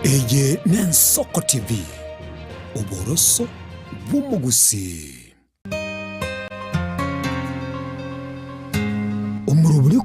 Eye n'Ensoko TV, oboroso bw'omogusii. Omorobori.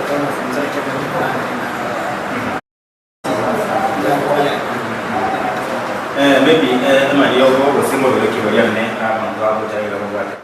Maybe amariogo gose mobere kigoria ne abanto bagochaira bobwate.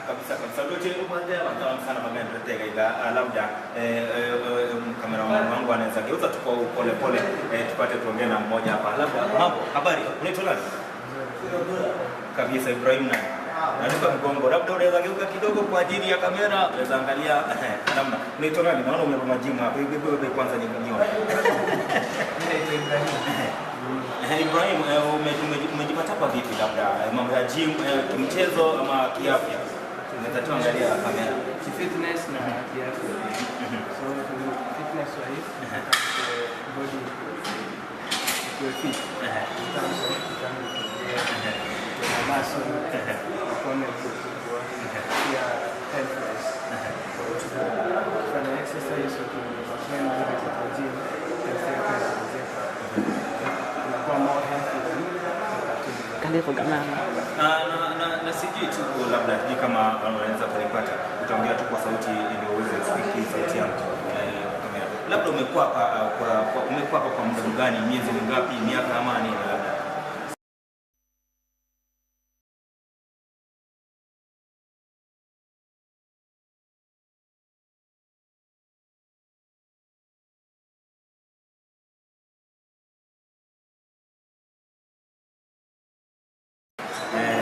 Kabisa kabisa lote upande wa sana bagenda ila labda kamera wangu anaweza geuza tu kwa pole pole, tupate tuongee na mmoja hapa. Labda mambo, habari, unaitwa nani? Kabisa Ibrahim nani? Nanuka mgongo, labda unaweza geuka kidogo kwa ajili ya kamera, unaweza angalia namna. Unaitwa nani? Naona umevaa gym hapa. Hebu kwanza nione. Naitwa Ibrahim. Ibrahim, umejipata hapa vipi labda mambo ya gym, kimchezo ama kiafya? Unaweza tuangalia kamera. Fitness na kiafya. So fitness wise, body ikuwe fit. In terms of muscle, mikono ikuwe kubwa, pia health wise. Ukifanya exercise, ukienda kwa gym, health yako inaongezeka. Unakuwa more healthy than. Na sijui tu labda sijui kama wanaweza kunipata, utaongea tu kwa sauti ili uweze kusikia sauti yangu kamera. Labda umekuwa hapa kwa muda gani, miezi mingapi, miaka ama nini labda?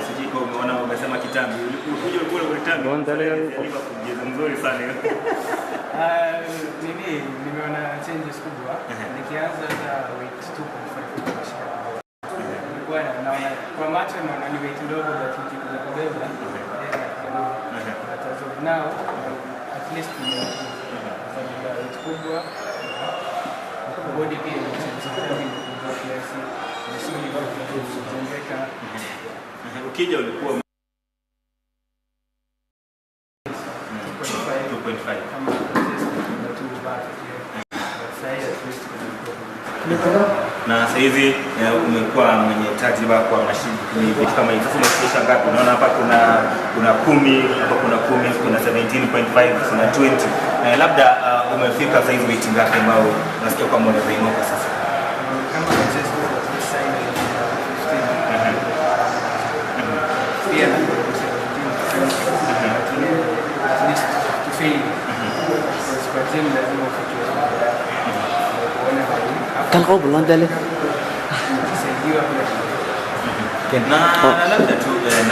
Sijui umeona umesema kitambi. Ulikuja ulikuwa kitambi. Mzuri sana hiyo. Mimi nimeona changes kubwa. Nikianza hata weight 2.5 nilikuwa naona kwa macho naona ni weight ndogo, but nikikuja kubeba but as of now at least nimebeba weight kubwa. Body pia imechange kiasi, misuli imejengeka. Ukija ulikuwa 2.5 kama tu back na sasa hizi umekuwa mwenye tajriba kwa mashini vitu kama hivi. Sasa umefikisha ngapi? Unaona hapa kuna 10, hapa kuna 10, kuna 17.5, kuna 20. Labda umefika sasa hizi weight ngapi ambao unasikia kwamba unainuka sasa? Kama chest sasa hivi 15. Pia na 17 at least to fail. Kwa gym lazima ufike na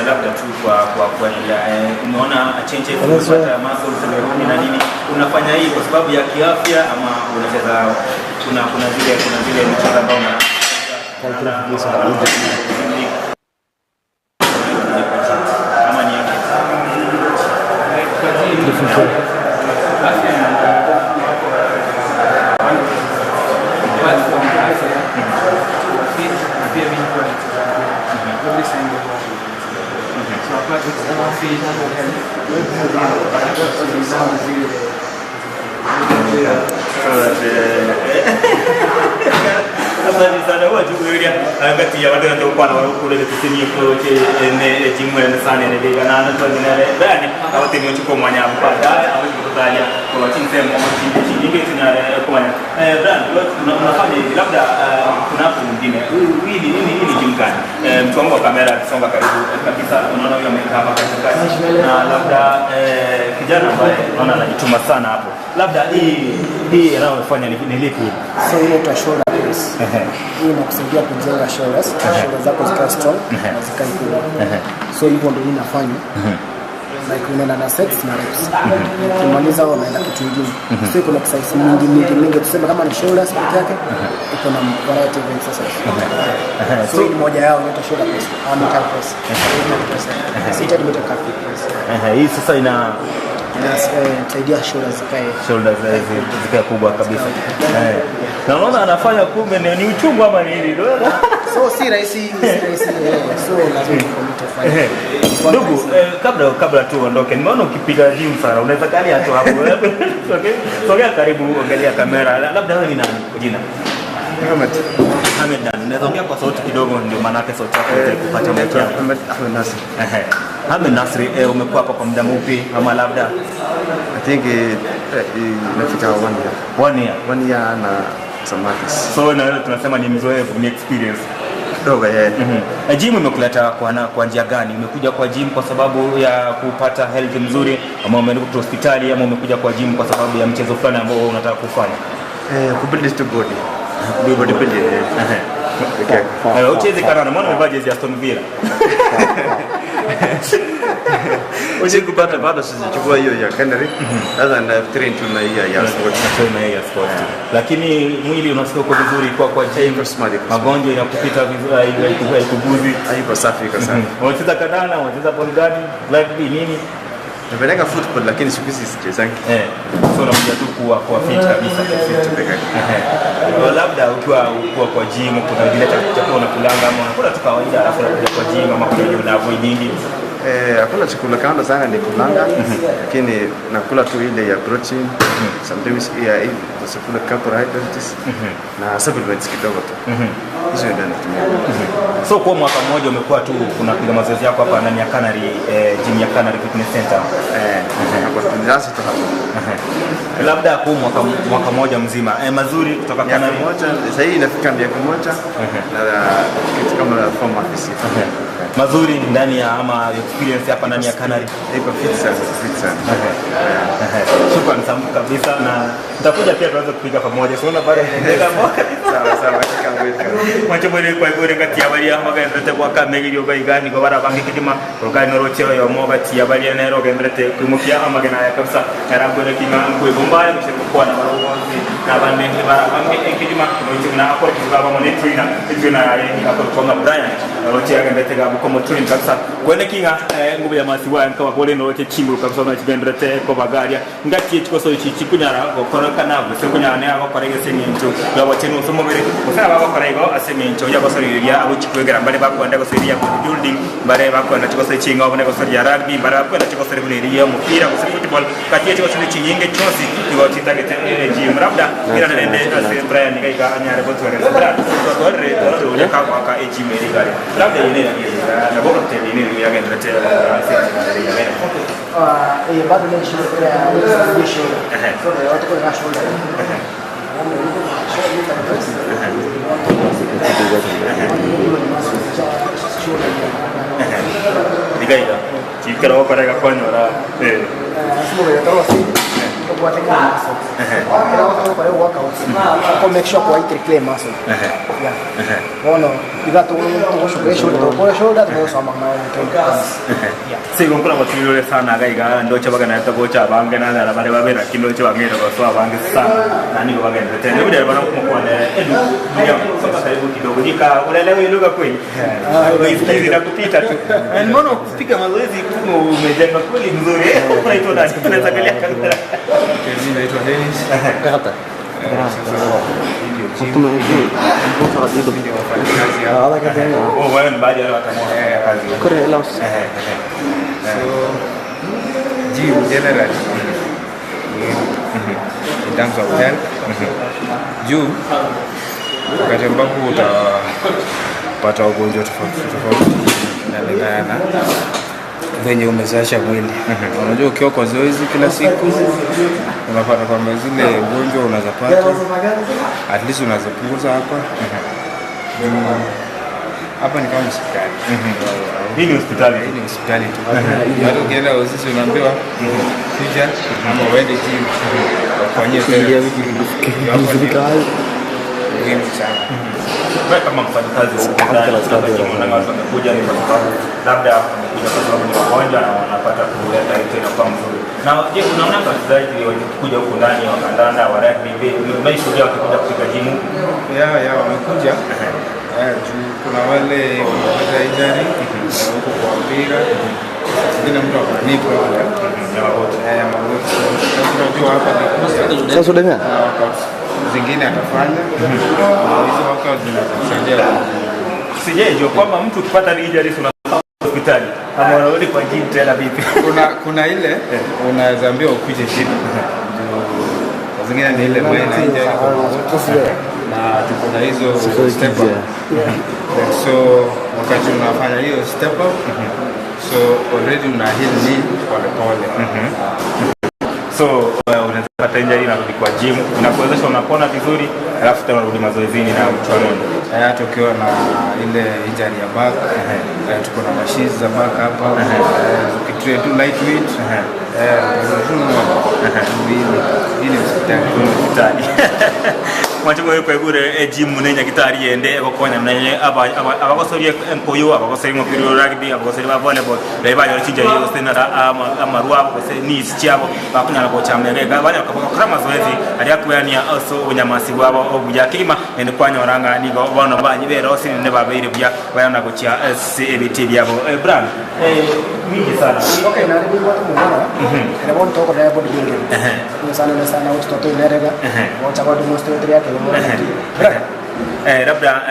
labda tu kwa kuendelea, umeona changes umepata muscle zimerudi na nini, unafanya hii kwa sababu ya kiafya ama unacheza kuna zile michezo ambayo ama ni afya? Agati ya watu ndio kwa na kule tusimie kwa ne jimu na sana ne biga na na ne bani awate ni chukua mwanya mpanda awate kutanya kwa chinse mo chingi tuna kwa brand unafanya hivi labda kuna hapo mwingine hii ni nini hii ni gym gani? Mtu wangu wa kamera akisonga karibu kabisa unaona huyo amekaa hapa katikati na labda kijana ambaye unaona anajituma sana hapo. Labda hii inayofanya ni lipi? So ile inaitwa shoulder press. Hii inakusaidia kujenga shoulders, shoulders zako zikae strong na zikae kubwa. So hivyo ndio hii inafanya. Like unaenda na sets na reps. Ukimaliza unaenda kitu kingine. So kuna exercise mingi mingi mingi, tuseme kama ni shoulders peke yake, iko na variety of exercise. So hii ni moja yao inaitwa shoulder press, au metal press. Metal press. Seated metal calf press. Hii sasa ina Inasaidia shoulders zikae shoulders zikae kubwa kabisa. Na unaona anafanya kumbe ni uchungu ama nini? So si rahisi, so lazima ucommit ufanye. Ndugu, kabla tu uondoke, nimeona ukipiga gym sana. Unaweza kalia tu hapo. Sogea karibu, angalia kamera. Labda wewe ni nani kwa jina? Ahmed. Ahmed nani? Unaweza ongea kwa sauti kidogo ndio maana yake sauti yako iweze kupata mic yako. Ahmed Nasri. Ahmed Nasri, umekuwa hapa kwa muda mfupi ama labda? I think inafika 1 year. 1 year. 1 year na some months. So na tunasema ni mzoefu, ni experience. Kidogo yeah. Gym imekuleta kwa njia gani? Umekuja kwa gym kwa sababu ya kupata health nzuri, ama umeenda kutoka hospitali, ama umekuja kwa gym kwa sababu ya mchezo fulani ambao wewe unataka kufanya? Kubuild to body. Body building. Okay. Ucheze kana mbona umevaa jezi ya Aston Villa? Usikupata bado sijachukua hiyo ya Canary. Sasa na train tu na hiyo ya sport. Na hiyo ya sport. Lakini mwili unasikia uko vizuri kwa gym. Magonjwa inakupita vizuri, haikuguzi. Haiko safi, iko safi. Unacheza kandanda, unacheza ball gani, rugby nini? Napeleka football lakini siku hizi sichezangi. So unakuja tu kuwa fit kabisa. Fit peke yake. Labda ukiwa kwa gym kuna vile chakula unakulanga ama unakula tu kawaida alafu unakuja kwa gym ama kuna ile avoid nyingi? Hakuna chakula kando sana ni kulanga, lakini nakula tu ile ya protein, sometimes ya hivi chakula carbohydrates na supplements kidogo tu. Hizo ndio natumia. So kwa mwaka mmoja umekuwa tu unapiga mazoezi yako hapa ndani ya Canary, gym ya Canary Fitness Center. Hapo tunaanza tu hapo. Labda kwa mwaka mmoja mzima mazuri kutoka Canary. Miaka moja, sasa hii inafika miaka moja na kitu kama 4 months. Mazuri ndani ya ama experience hapa ndani ya Canary. Iko fit sana, fit sana. Shukrani sana kabisa na nitakuja pia tuanze kupiga pamoja. Sio bado ndio Sawa sawa, kama Macho bore kwa gore ngati abaria magendete kwa kamegi yoga igani kwa bara bangi kidima kwa noroche yo moga ti abaria nero gendete kwimukia amagena ya kabisa yarabore kinga ngwe bomba mshiriko kwa na baronzi na bande bara bangi kidima nochi na akor kizaba mo trainer trainer ya akor kwa Brian nochi agendete ga buko mo train kabisa kwene kinga ngubu ya masiwa nkawa bole nochi chimuru kabisa na chigendete ko bagaria ngati chikoso ichi chikunyara gokora kana gose kunyara ne agokora gese ngincho gabo chenu somobere osara bagokora igo ase ngincho yagosoriria abo chikwegera mbare bakwenda gosoria building mbare bakwenda chikoso chinga obone gosoria rugby mbare bakwenda chikoso reguleria mupira gose football kati chikoso chinyinge chosi igo chitagete gym labda ira nende ase Brian gaika anyare gotwere Brian tore tore ka ka gym eri gari labda ine na boko tele ine yagendrete ase Eh bado ni shoulder ya shoulder. So watu kwa shoulder. Digaida. Chikara wakorega kwanyora. Kwa make sure kwa itre muscle. Yeah. Ono, igato shoulder, shoulder to sama na. Yeah. Sigo nkula batulire sana gaiga ndocha bagana tagocha bange na na bare babera kindocha bangera baso bange sana nani bagenda tena ndio bana kumkwana edu ndio sasa karibu kidogo nika unaelewa lugha kweli hizi na kupita tu mbona kupiga mazoezi kuma umejenga kweli mzuri unaitwa nani tunaweza angalia kamera. Mimi naitwa Dennis. Hata. Oh, wewe ni baadhi ya watu wanafanya kazi. So, gym generally, in terms of health, juu wakati ambapo utapata ugonjwa tofauti tofauti inalingana na venye umezoesha mwili. Unajua ukiwa kwa zoezi kila siku unapata kwamba zile ugonjwa unazapata, at least unazipunguza hapa. Hapa ni kama hospitali. Hii ni hospitali. Hii ni hospitali tu. Hata ukienda ofisi unaambiwa kuja ama uende gym wakufanyie therapy. Muhimu sana. Wewe kama mfanyikazi wa huko ndani, unaona watu wamekuja ni kwa sababu labda wamekuja kwa sababu ni wagonjwa na wanapata kuleta hiyo inakuwa mzuri. Na je, unaona wachezaji wakikuja huku ndani wa kandanda wa rugby hivi, umeishuhudia wakikuja kupiga gym huku? Yeah, wamekuja. Juu kuna wale wamepata injury huko kwa mpira. Zingine mtu ako na knee problem. Ya magoti. Ya magoti. Sasa unajua hapa ni Sasa Damian, na workouts zingine atafanya. Hizo workouts zinaweza kusaidia. Sijejua kwamba mtu ukipata injury unafaa hospitali ama unarudi kwa gym tena vipi? Kuna ile unaweza ambiwa ukuje gym. Saa zingine ni ile minor injury kwa magoti na tuko na hizo step up. So wakati unafanya hiyo step up, so already una heal knee pole pole. So unaweza pata injury unarudi kwa gym, inakuwezesha unapona vizuri, alafu tena unarudi mazoezini na mchuanoni. Hata ukiwa na ile injury ya back, tuko na machines za back hapa. Ukitrain tu lightweight, utarudi tu normal. Hii ni hospitali. Hospitali. Mwacho kwegure gym nenya gitari yende egokonya menye abagosorie enkoyo, abagosori mupira wa rugby, abagosori ba volleyball, reba banyora chinjari gose na amarwa gose knees chiabo bakunyara gochamega banya bakora mazoezi aria kuyania also obunyamasi bwabo obuya kima nende kwanyoranga nigo bono banyi berosi ne babeire buya bayana gochia ebiti byabo. Brand mingi sana. Okay, na ndio watu muona. Ene bon toko na body building. Ni sana na sana watu toto inerega. Wacha kwa demonstrate yake. Labda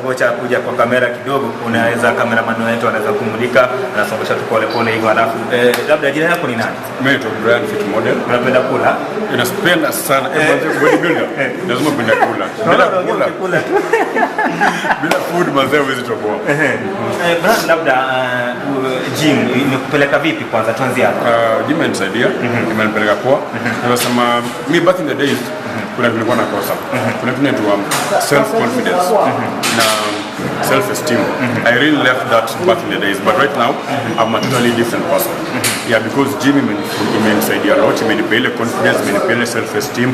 kocha kuja kwa kamera kidogo, unaweza cameraman wetu anaweza kumulika, anasongesha tu pole pole hivyo, alafu labda jina lako ni nani? Mimi naitwa Brian Fit Model. Unapenda kula? Unapenda sana. Bodybuilder. Lazima upende kula. Bila kula. Bila food mazee huwezi toboa. Brian, labda gym imekupeleka vipi kwanza, tuanzie hapo. Gym imenisaidia, imenipeleka poa. Naweza sema mi back in the days kuna kitu nilikuwa nakosa. Kuna kitu inaitwa self confidence na self esteem. I really left that back in the days, but right now I'm a totally different person. Yeah, because gym imenisaidia a lot, imenipea ile confidence, imenipea ile self esteem,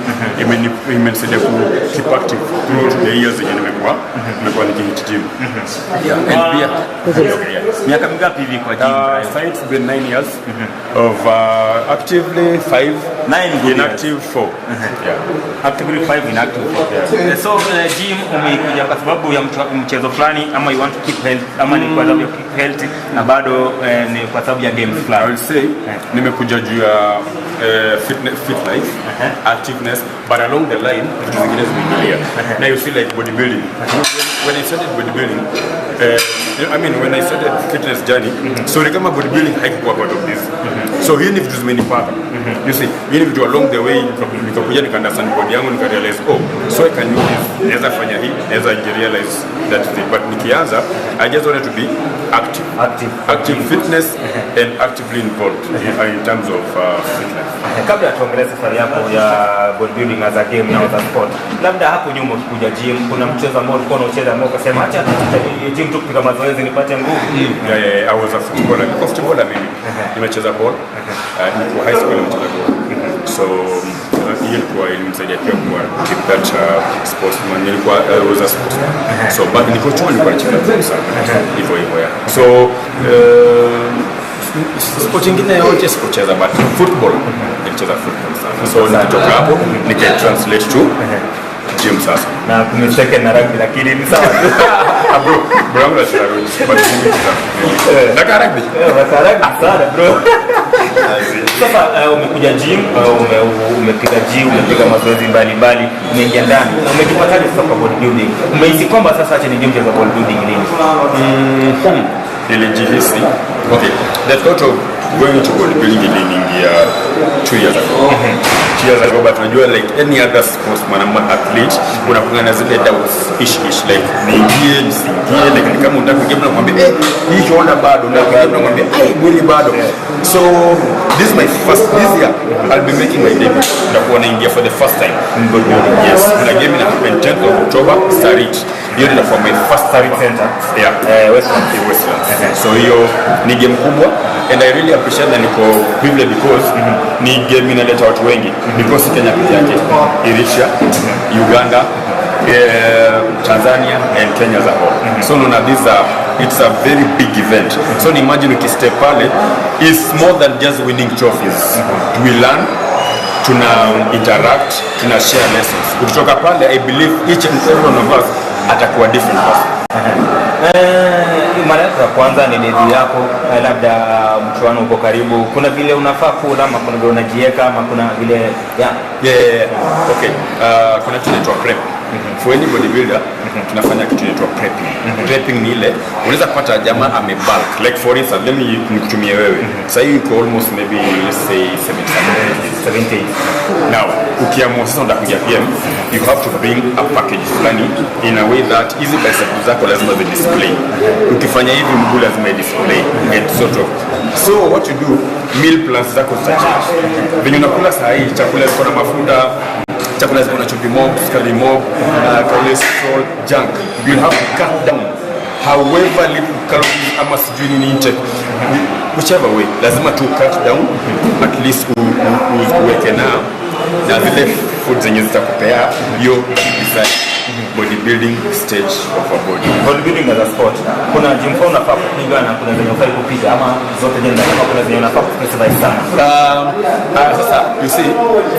imenisaidia ku keep active throughout the years zenye nimekuwa nikihit gym. Yeah, and pia okay, yeah. Miaka mingapi hivi kwa gym? Brian? So it's been 9 years of actively 5, 9 good inactive 4. Yeah. Actively 5, inactive 4. So gym umeikuja kwa sababu ya mchezo fulani ama you want to keep health, ama ni kwa sababu ya keep health na bado ni kwa sababu ya games I fulani? will say nimekuja juu ya fit life, activeness, but along the line vitu zingine zimeingilia. Now you see like bodybuilding. When I started bodybuilding, I mean when I started fitness journey, so ni kama bodybuilding haikuwa part of this. So hii ni vitu zimenipata. You see, hii ni vitu along the way nikakuja nika understand body yangu, nika realize, oh, so I can do this. Naweza fanya hii, naweza realize that thing. But nikianza, I just wanted to be active. Active. Active fitness and actively involved in terms of fitness. Kabla ya tuongelee safari yako ya bodybuilding as a game na as a sport, labda hapo nyuma ukikuja gym, kuna mchezo ambao ulikuwa unaucheza ambao ukasema acha gym tu kupiga mazoezi nipate nguvu? Yeah, I was a footballer. Nilikuwa footballer mimi. Nimecheza ball. Nilikuwa high school nimecheza ball. So hiyo ilikuwa ilinisaidia pia kuwa keep that sportsman. Nilikuwa I was a sportsman. So but nilikuwa chuo nilikuwa nacheza ball sana. Hivyo hivyo, yeah. So sport ingine yote sikucheza, but football nilicheza football sana. So nikitoka hapo nika translate to gym sasa. Na kumecheke na rugby, lakini ni sawa tu. Ah, bro, bro yangu anacheza rugby, but mimi nacheza. Nataka rugby. Unataka rugby sana bro. Sasa umekuja gym, umepiga gym, umepiga mazoezi mbalimbali, umeingia ndani. Umejipataje sasa kwa bodybuilding? Umehisi kwamba sasa acha nije mchezo wa bodybuilding lini? Nilijihisi. Okay, the thought of Going into bodybuilding iliingia 2 years ago. 2 years ago, but unajua, like any other sportsman ama athlete, unakuwa na zile doubts ish ish, like niingie nisiingie, like ni kama unataka kuingia, unakwambia, "Eh, hii shoulder bado," na unakwambia, "Ai, mwili bado." So this is my first, this year I'll be making my debut. Nitakuwa naingia for the first time in bodybuilding. Yes, kuna game ina happen 10th of October, Sarit. Hiyo ndio itakuwa my first. Sarit Center. Yeah. Westlands. Westlands. So hiyo ni game kubwa and I really appreciate that niko privileged because ni game inaleta watu wengi, because si Kenya peke yake, Eritrea, Uganda, Tanzania and Kenya as a whole. So unaona these are it's a very big event. So ni imagine ukistep pale, it's more than just winning trophies. We learn, tuna interact, tuna share lessons. Ukitoka pale, I believe each and every one of us atakuwa different person. Mara yako ya kwanza ni debut yako, labda mchuano uko karibu, kuna vile unafaa kula ama kuna vile unajieka ama kuna vile, yeah? Yeah. Okay. Kuna kitu inaitwa prep. For any bodybuilder, tunafanya kitu inaitwa prepping. Prepping ni ile unaweza kupata jamaa ame bulk. Like for instance, let me nikutumie wewe. Sasa hii uko almost maybe, let's say, 77 78. Now, ukiamua sasa unataka kuingia PM, you have to bring a package fulani in a way that hizi biceps zako lazima zi display. Ukifanya hivi, mguu lazima i display and sort of. So what you do, meal plans zako zitachange. Venye unakula saa hii, chakula ziko na mafuta, chakula ziko na chumvi mob, sukari mob, cholesterol, junk. You have to cut down however little calories ama sijui nini intake, whichever way, lazima tu cut down at least uweke na zile food zenye zitakupea hiyo design bodybuilding stage of a body. Bodybuilding as a sport, kuna gym form unafaa kupiga na kuna zenye hufai kupiga, ama zote general, ama kuna zenye unafaa kuspecify sana? Sasa you see,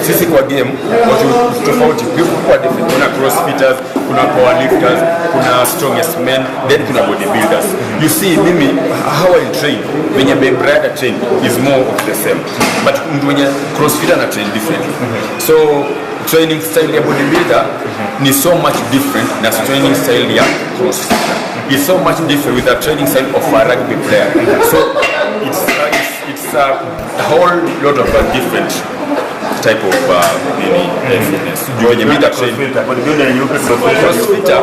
sisi kwa game watu tofauti, people are different. Kuna crossfitters, kuna powerlifters, kuna strongest men, then kuna bodybuilders. You see, mimi how I train, venye Babe Rider train is more of the same, but mtu mwenye crossfitter ana train differently. So training style ya bodybuilder ni so much different na training style ya crossfitter, is so much different with the training style of a rugby player. So it's a whole lot of a different type of nini, fitness. Juu wenye mimi train Crossfitter, bodybuilder ni yupi? Crossfitter? Crossfitter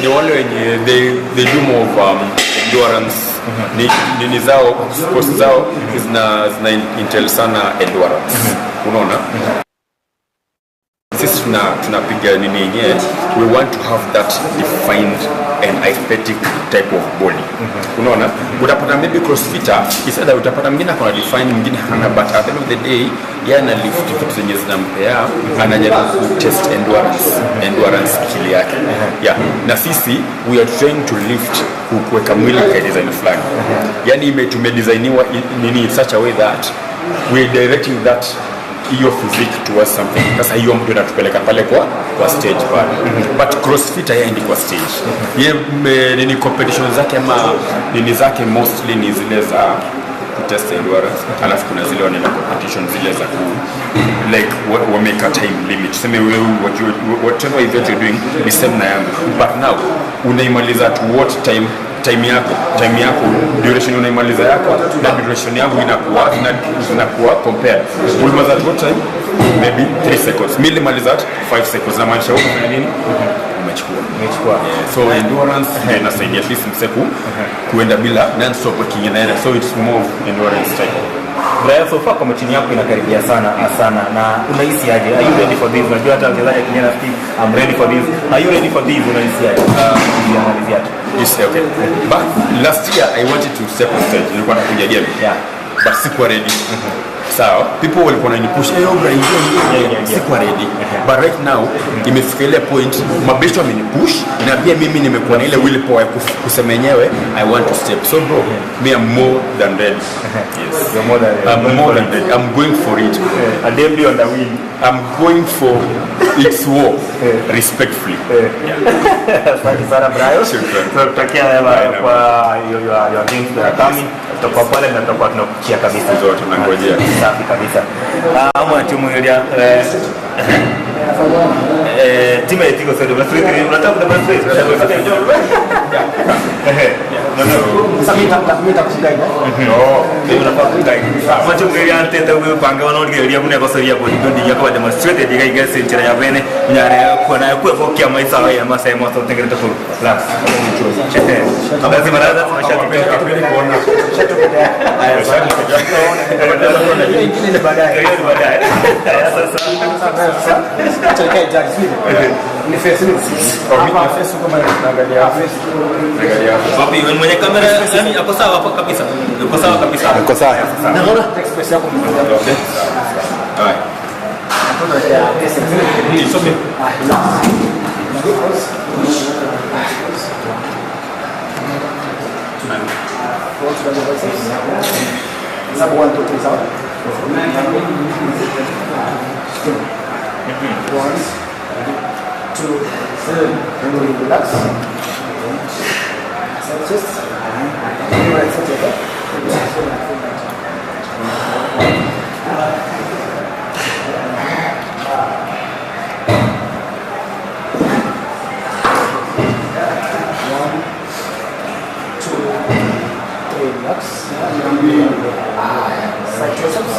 ni wale wenye they do more of endurance. Ni nini zao, sports zao zina entail sana endurance. Unaona, sisi tunapiga nini yenyewe, we want to have that defined and aesthetic type of body. Unaona, utapata maybe crossfitter is either utapata mwingine akona define, mwingine hana, but at the end of the day yeye ana lift vitu zenye zinampea, anajaribu ku test endurance skill yake, yeah. Na sisi we are trying to lift, kuweka mwili kwa design fulani, yani tumedesigniwa nini in such a way that we are directing that hiyo physique towards something. Sasa hiyo mtu inatupeleka pale kwa stage pale. But crossfit haendi kwa stage. Ye nini, competition zake ama nini zake mostly ni zile za kutest endurance, alafu kuna zile wanaenda competition zile za ku like wameka time limit, tuseme wewe whatever event you're doing ni same na yangu, but now unaimaliza at what time, time yako duration unaimaliza yako na duration yangu inakuwa zinakuwa compare. Ulimaliza at what time? Maybe 3 seconds, mimi nilimaliza at 5 seconds. Na maanisha wewe umefanya nini? Umechukua. Umechukua. Yeah, so endurance ndio inasaidia at least mseku kuenda bila non stop working inaenda, so it's more of endurance type. Brian, so far competition yako inakaribia sana sana, na unahisi aje? Are you ready for this? Unajua hata wachezaji akinyana nafikiri, "I'm ready for this." Are you ready for this? Unahisi aje? Malizia tu. You say okay. But last year I wanted to step on stage. Nilikuwa nakuja game. But sikuwa ready. Sawa. People walikuwa wananipush, "Hey, Obra, ingia, ingia." Yeah. Sikuwa ready. But right now imefika ile point mabeshto amenipush na pia mimi nimekuwa na ile willpower ya kusema yenyewe I want to step. So bro, me, I'm more than ready. Yes. You're more than ready. I'm more than ready. I'm going for it. A debut on the win. I'm going for its war respectfully. Yeah. Asante sana, Brian. Shukran. Tunakutakia mema kwa your games that are coming. Tutakuwa pale na tutakuwa tunakucheer kabisa. Zote tunangojea. Safi kabisa. Mwa timu ya Timu ya Tigo sasa demonstrate, unataka kudemonstrate? Sasa mimi nitakuguide. No, mimi unafaa kuguide. Macho ngeli ante tawe panga wanaongelia mune kosoria bodybuilding yako demonstrate diga igese nchira ya bene nyare kwa na kwa kwa maisa ya masa moto tengereta full relax. Lazima lazima shati kuona. Ingine ni baadaye. Baadaye. Sasa acha ikae jaji sivyo? Ni face ni hapa face kama tunaangalia face. Angalia. Wapi mwenye kamera yani ako sawa hapo kabisa. Uko sawa kabisa. Uko sawa. Naona express yako mmoja. Okay. Alright. It's okay. Sababu 1 2 3 sawa. 1 2 3 relax. Chest. Right, set it up. One, two, three, relax. Side triceps.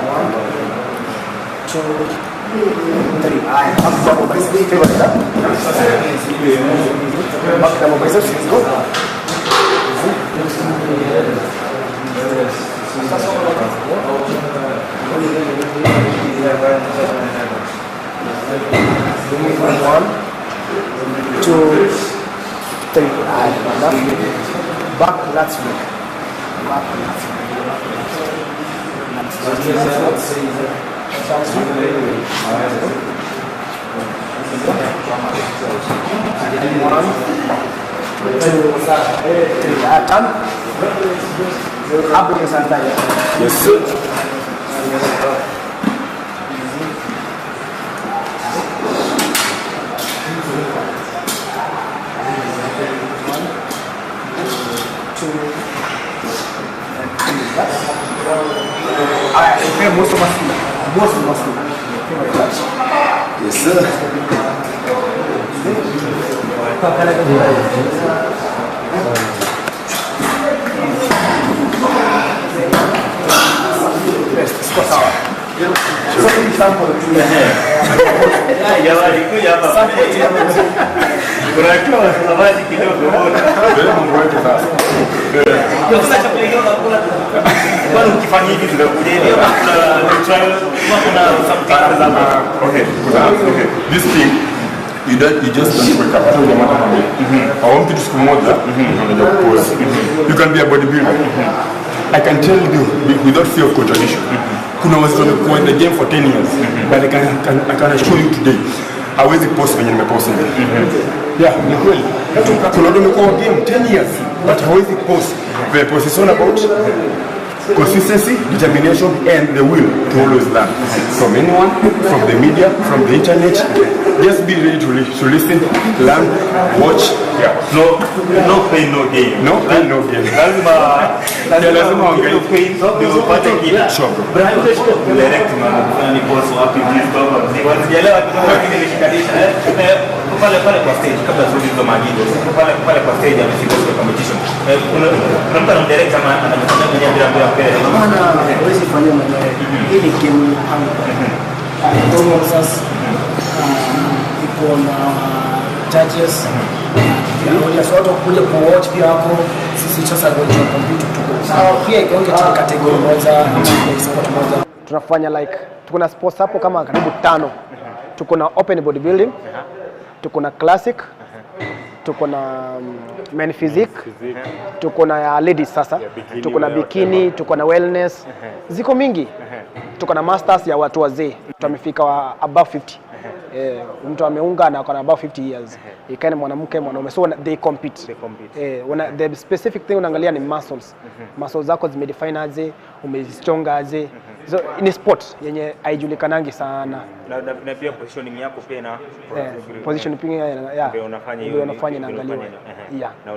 One, two, three. Back double biceps. Favorite, huh? Back double biceps. Let's go. One, two, three. Back lats work. Back lats work. One, two, three. Turn. Up with your hand. Yes, sir. Two, and three. Alright, prepare most of us. Most of us. Yes, sir. Jamani kuja hapa. Unatoa safari kidogo bora. Ndio mambo yetu sasa. Sasa chakula hiyo unakula. Kwani ukifanya hivi tunakuja hivi kuna trial kuna something. Okay. Okay. This thing you just don't wake up. Hata jamaa atakwambia. I want kitu siku moja unajua kupose. You can be a bodybuilder. I can tell you without fear of contradiction. Kuna wazee wamekuwa in the game for 10 years. But I can assure you today hawezi post venye nimepost hivi. Yeah, ni kweli. Kuna watu wamekuwa game 10 years but hawezi post. The post is all about consistency, determination and the will to always learn. From anyone, from the media, from the internet. Just be ready to listen, learn, watch. Yeah. No pain, no gain. No pain, no gain. Lazima uangalie pain ndio upate kitu. Sure, bro. Brian, direct man, ni boss wapi please baba. Sijaelewa kidogo lakini nilishikanisha. Pale kwa stage kabla turudi hizo maagizo. Pale kwa stage amefika kwa competition. Kuna mtu anamdirect ama anajifanya mwenyewe bila bila mbele. Hapana, huwezi fanya mwenyewe. Hii ni game mipango. Promoters, iko na judges. Audience watu kuja kuwatch pia wako. Sisi sasa going to compete tuko. Sawa, pia iko nje category moja ama sport moja. Tunafanya like tuko na sports hapo kama karibu 5. Tuko na open bodybuilding. Tuko na classic. Tuko na men physique, tuko na ladies sasa, tuko na bikini, tuko na wellness, ziko mingi. Tuko na masters ya watu wazee, mtu amefika above 50. Mtu ameunga na akona above 50 years. Ikae ni mwanamke mwanaume, so they compete. The specific thing unaangalia ni muscles. Muscles zako zimedefine aje, umezichonga aje. So ni sport yenye haijulikanangi sana. Na pia positioning yako pia na Position pia yeah. Ndio unafanya hiyo. Ndio unafanya inaangaliwa. Yeah. Na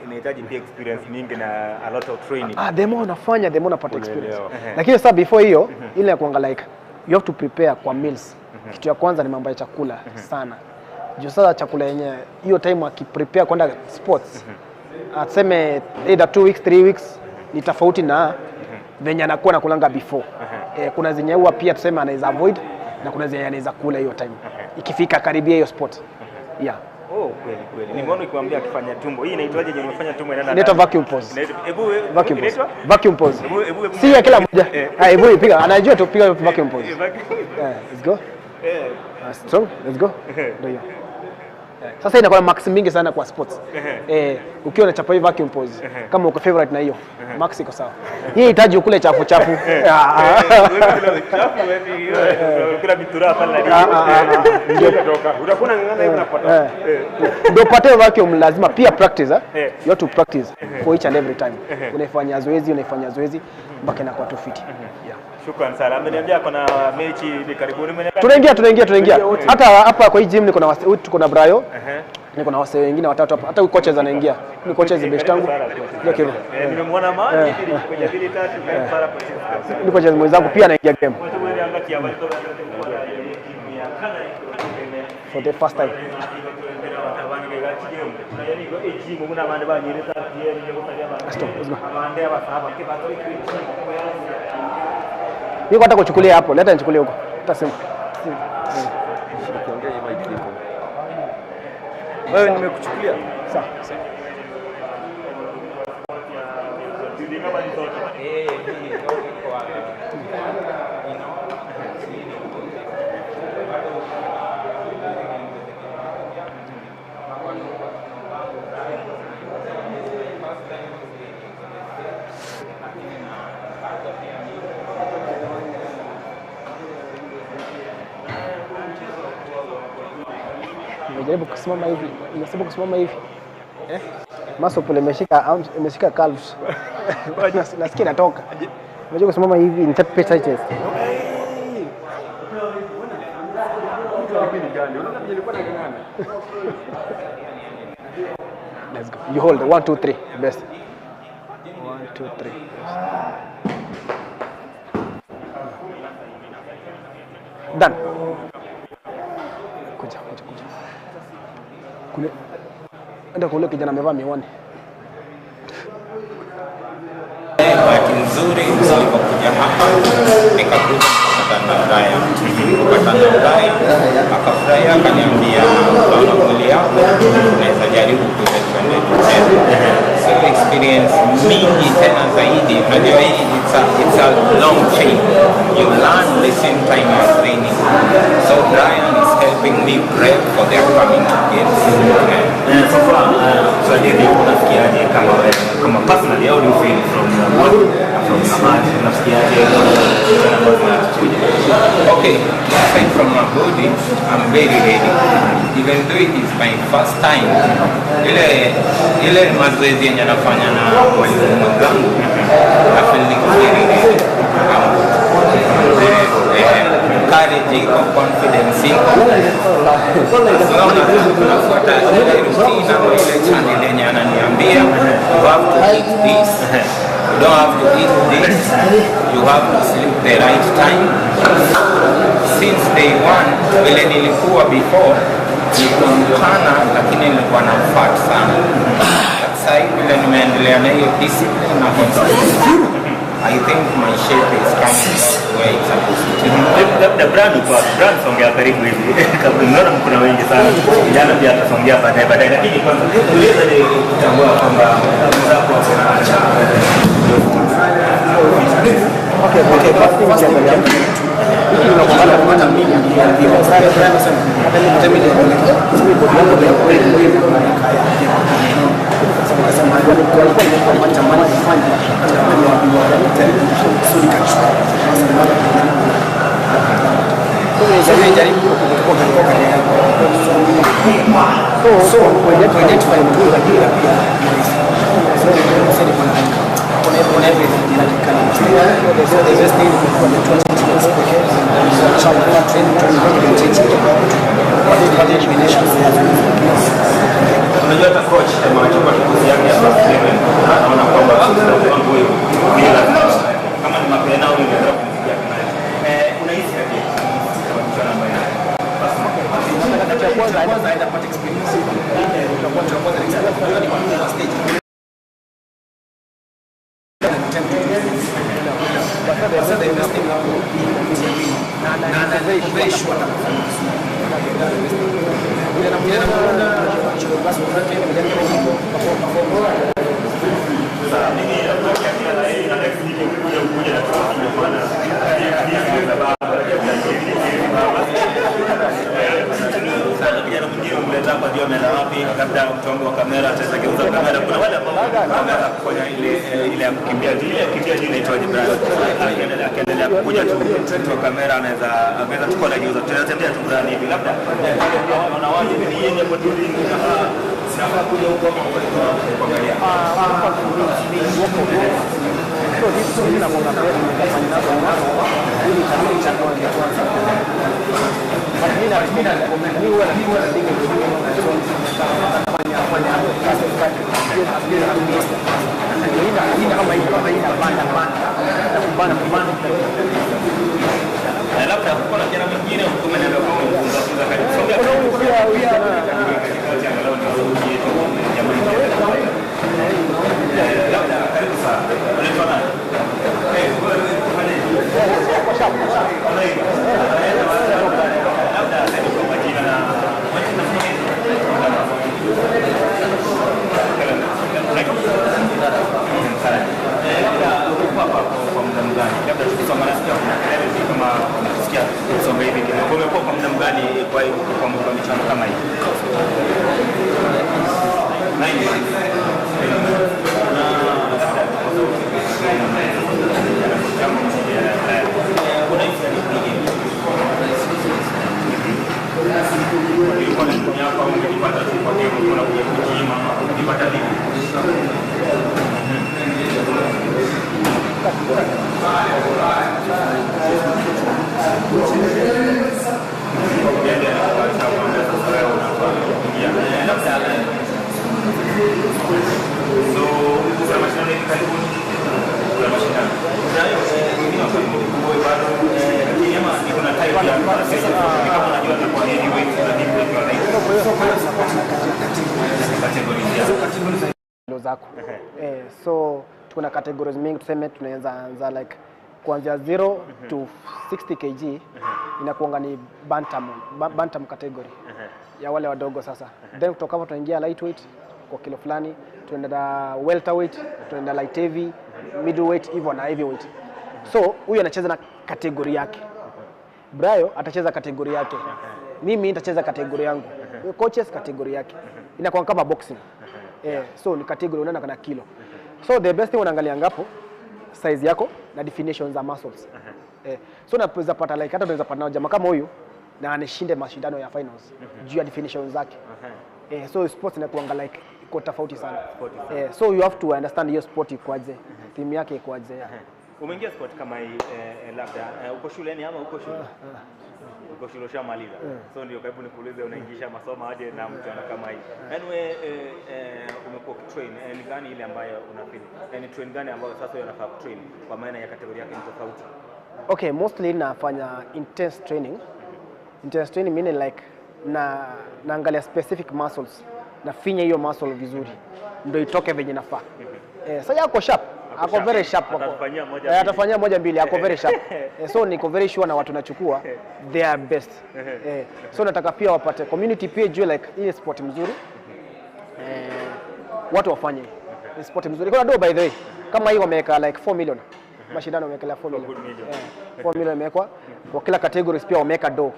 unahitaji pia experience mingi na a lot of training. The more unafanya the more unapata experience. Lakini sasa before hiyo ile ya kuangalia like you have to prepare kwa meals. Kitu ya kwanza ni mambo ya chakula sana. Juu sasa chakula yenyewe hiyo time akiprepare kwenda sports aseme either 2 weeks 3 weeks ni tofauti na venye anakuwa nakulanga before. Kuna zenye huwa pia tuseme anaweza avoid na kuna zenye anaweza kula hiyo time ikifika karibia hiyo sport. Yeah. Oh, kweli kweli. Nimeona ukiwaambia akifanya tumbo. Hii inaitwaje yenye umefanya tumbo inaenda? Inaitwa vacuum pose. Hebu vacuum pose. Vacuum pose. Hebu si ya kila mmoja. Hebu ipiga. Anajua tu piga vacuum pose. Let's go. Strong. Let's go. Ndio hiyo. Sasa inakuwa max mingi sana kwa sports. Ukiwa unachapa hii vacuum pose kama uko favorite na hiyo max iko sawa. Hii inahitaji ukule chafu chafu. Kula bitura pale na ndio utakuwa unang'ang'ana hivi unapata. Ndio upate vacuum lazima pia practice. You have to practice for each and every time. Unaifanya zoezi mpaka inakuwa tu fit. Yeah. Shukrani sana. Ameniambia kuna mechi hivi karibuni. Tunaingia. Hata hapa kwa hii gym niko na tuko na Brayo. Niko na wase wengine watatu hapa. Hata coaches anaingia. Ni coaches best yangu. Ndio kile. Nimemwona maji kwenye mbili tatu karibu sana coaches. Ni coaches mwenzangu pia anaingia game. For the first time. Stop, let's go. Niko hata kuchukulia hapo, leta nichukulie huko. Hata simu. Wewe nimekuchukulia. Sawa. Nimejaribu kusimama hivi, nimejaribu kusimama hivi. Muscle pull imeshika arms, imeshika calves. Nasikia inatoka. Nimejaribu kusimama hivi, nitape chest. Let's go. You hold 1 2 3 best. 1 2 3. Done. Kuja. Kule enda kule kijana amevaa miwani. Bahati nzuri nilipokuja hapa nikakuja kupatana na Brian. Kupatana na Brian akafurahia, akaniambia unaona mwili yako unaweza jaribu kuja tuende tucheze. So experience mingi tena zaidi. Unajua hii it's a long chain. You learn the same time you are training. So Brian is helping me prep for the upcoming games. So far, swali unafikiaje kama kama personally how do you feel from your body, from your heart, unafikiaje? Okay, aside from my body, I'm very ready. Even though it is my first time, ile mazoezi yenye nafanya na mwalimu mwenzangu, I feel like very ready. Courage iko, confidence iko. As long as unafuata ile routine ama ile channel yenye ananiambia, you have to eat this, you don't have to eat this, you have to sleep the right time. Since day one, vile nilikuwa before, nilikuwa mpana lakini nilikuwa na fat sana. Sasa hivi vile nimeendelea na hiyo discipline na consistency, I think my shape is coming where it's supposed to be. Labda brand kwa brand songea karibu hivi. Kabla unaona kuna wengi sana. Vijana pia atasongea baadaye lakini kwanza uliweza kutambua kwamba mzako ana Okay, first thing Kuna everything inatakikana. So the best thing ni kuwa na 20 minutes pekee. Kisha unakuwa training training training tupate eliminations. Unajua hata coach anachukua kikosi yake ya first 11, anaona kwamba wangu huyu ni lazima kama ni mapena au ni drop kumpigia penalty. Unahisi aje kwa mchuano ambaye Cha kwanza aenda apate experience. Cha kwanza ni experience. Unajua ni kwa stage. Sasa the best thing hapo ni kujiamini na very sure atafanya vizuri. Vile namuona basi perform perform. Sasa mimi nataka kila la heri na next week ukikuja ukuje na trophy, ndio maana hii ndio baba ya baba. Sasa kijana mwingine umleta hapa ndio ameenda wapi? Labda mtu wangu wa kamera ataweza geuza kamera. Kuna wale ambao wameanza kufanya ile ya kukimbia juu, ile ya kukimbia juu inaitwaje, brother? Akiendelea kukuja tu mtu wa kamera anaweza tukua na geuza. Tunatembea tu ndani hivi labda wale pia wanaona waje ni yeye hapo tu sinafaa kuja huko ama kuangalia. So this mimi na mwanga pia nimefanya nazo ili kanuni cha kwanza kwanza. But mimi na think fanya fanya custom cut pia ina kama hii banda banda na kubana kubana. Na labda kuna kijana mwingine umeniambia kwamba umefunza funza karibu. Songea karibu. Katikati angalau ndio yetu jamani. Labda karibu sana. Unaitwa nani? Wewe fanya. Labda sasa kwa majina na majina. Labda ulikuwa hapa kwa muda mgani? Labda tukisoma nasikia kuna kelele hivi kama unasikia kusonga hivi kidogo. Umekuwa kwa muda mgani kwa michuano kama hii? 9 years. Na labda kwa sauti kama unahisi ni game ilikuwa ni timu yako au ungejipata tu kwa game unaona kuja kujima ama ungejipata vipi? Yeye alikuwa kuambia sasa wewe unafaa kuingia. Labda so kuna mashindano hivi karibuni, kuna mashindano. Na hiyo wengine wako ni bado lakini ama ni kuna type ya ni kama unajua atakuwa heavyweight na deep weight na light. Category ya. Kilo zako. So tuna categories mingi, tuseme tunaweza anza like kuanzia 0 to 60 kg inakuanga ni bantam, bantam category ya wale wadogo sasa. Then kutoka hapo tunaingia lightweight kwa kilo fulani, tunaenda welterweight, tunaenda light heavy, middleweight hivyo na heavyweight. So huyu anacheza na category yake. Brayo atacheza category yake. Mimi nitacheza category yangu. Coaches category yake. Inakuwa kama boxing. So ni category unaenda kana kilo. So the best thing unaangalia ngapo size yako na definition za muscles. So unaweza pata like hata unaweza pata na jamaa kama huyu na anishinde mashindano ya finals juu ya definition zake. So sports inakuanga like iko tofauti sana. So you have to understand hiyo sport ikoaje, theme yake ikoaje. Yeah. Umeingia sport kama hii labda uko shuleni ama uko shule? Uko shule ushamaliza. So ndio karibu nikuulize unaingisha masomo aje na mchuano kama hii. Anyway, umekuwa ukitrain ni gani ile ambayo una feel? Ni train gani ambayo sasa wewe unafaa kutrain kwa maana ya category yake ni tofauti? Okay, mostly nafanya intense training. Intense training meaning like na naangalia specific muscles, nafinya hiyo muscle vizuri ndio itoke venye nafaa. Sasa yako sharp, ako sharp. very sharp ako. Atafanyia moja mbili. Atafanyia moja mbili, ako very sharp. So niko very sure na watu nachukua they are best. So nataka pia wapate community pia ijue like hii ni sport mzuri. Watu wafanye. Ni sport mzuri. Kuna do by the way. Kama hii wameweka like 4 million. Mashindano wamewekelea 4 million. Good million. 4 million imewekwa kwa kila categories, pia wameweka do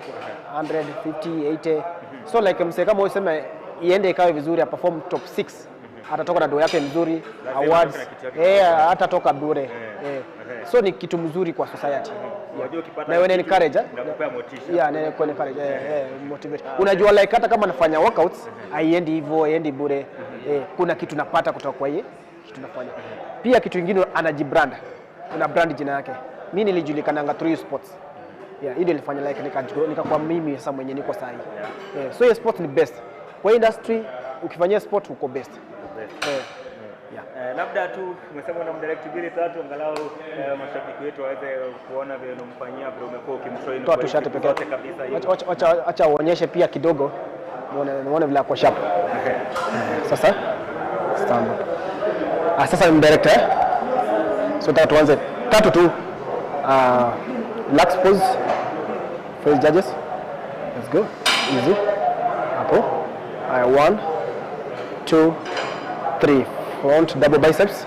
100, 50, 80. So like msee kama huyu sema iende ikawe vizuri, perform top 6, atatoka na do yake mzuri, awards. Atoke na kitu yake. Hatatoka bure. So ni kitu mzuri kwa society. Unajua ukipata Na wewe kitu, encourage, eh? inakupea motisha. Yeah, na ku encourage, motivate. Unajua like hata kama nafanya workouts haiendi hivyo, haiendi bure. Kuna kitu napata kutoka kwa hii kitu nafanya. Pia kitu kingine anajibrand. Una brand jina yake. Mimi nilijulikananga through sports. Yeah, hii ndio ilifanya like nikakuwa mimi sasa mwenye niko sahi. Yeah. So sport ni best. Kwa industry ukifanyia sport uko best. Yeah. Labda tu umesema una mdirect mbili tatu angalau mashabiki wetu waweze kuona vile unamfanyia vile umekuwa ukimtrain. Toa tu shati pekee kabisa. Acha uonyeshe pia kidogo. Muone vile ako sharp. Sasa stand up. Sasa ni director. So nataka tuanze tatu tu. Relax pose. Face judges. Let's go. Easy. Hapo. 1 2 3. Front double biceps.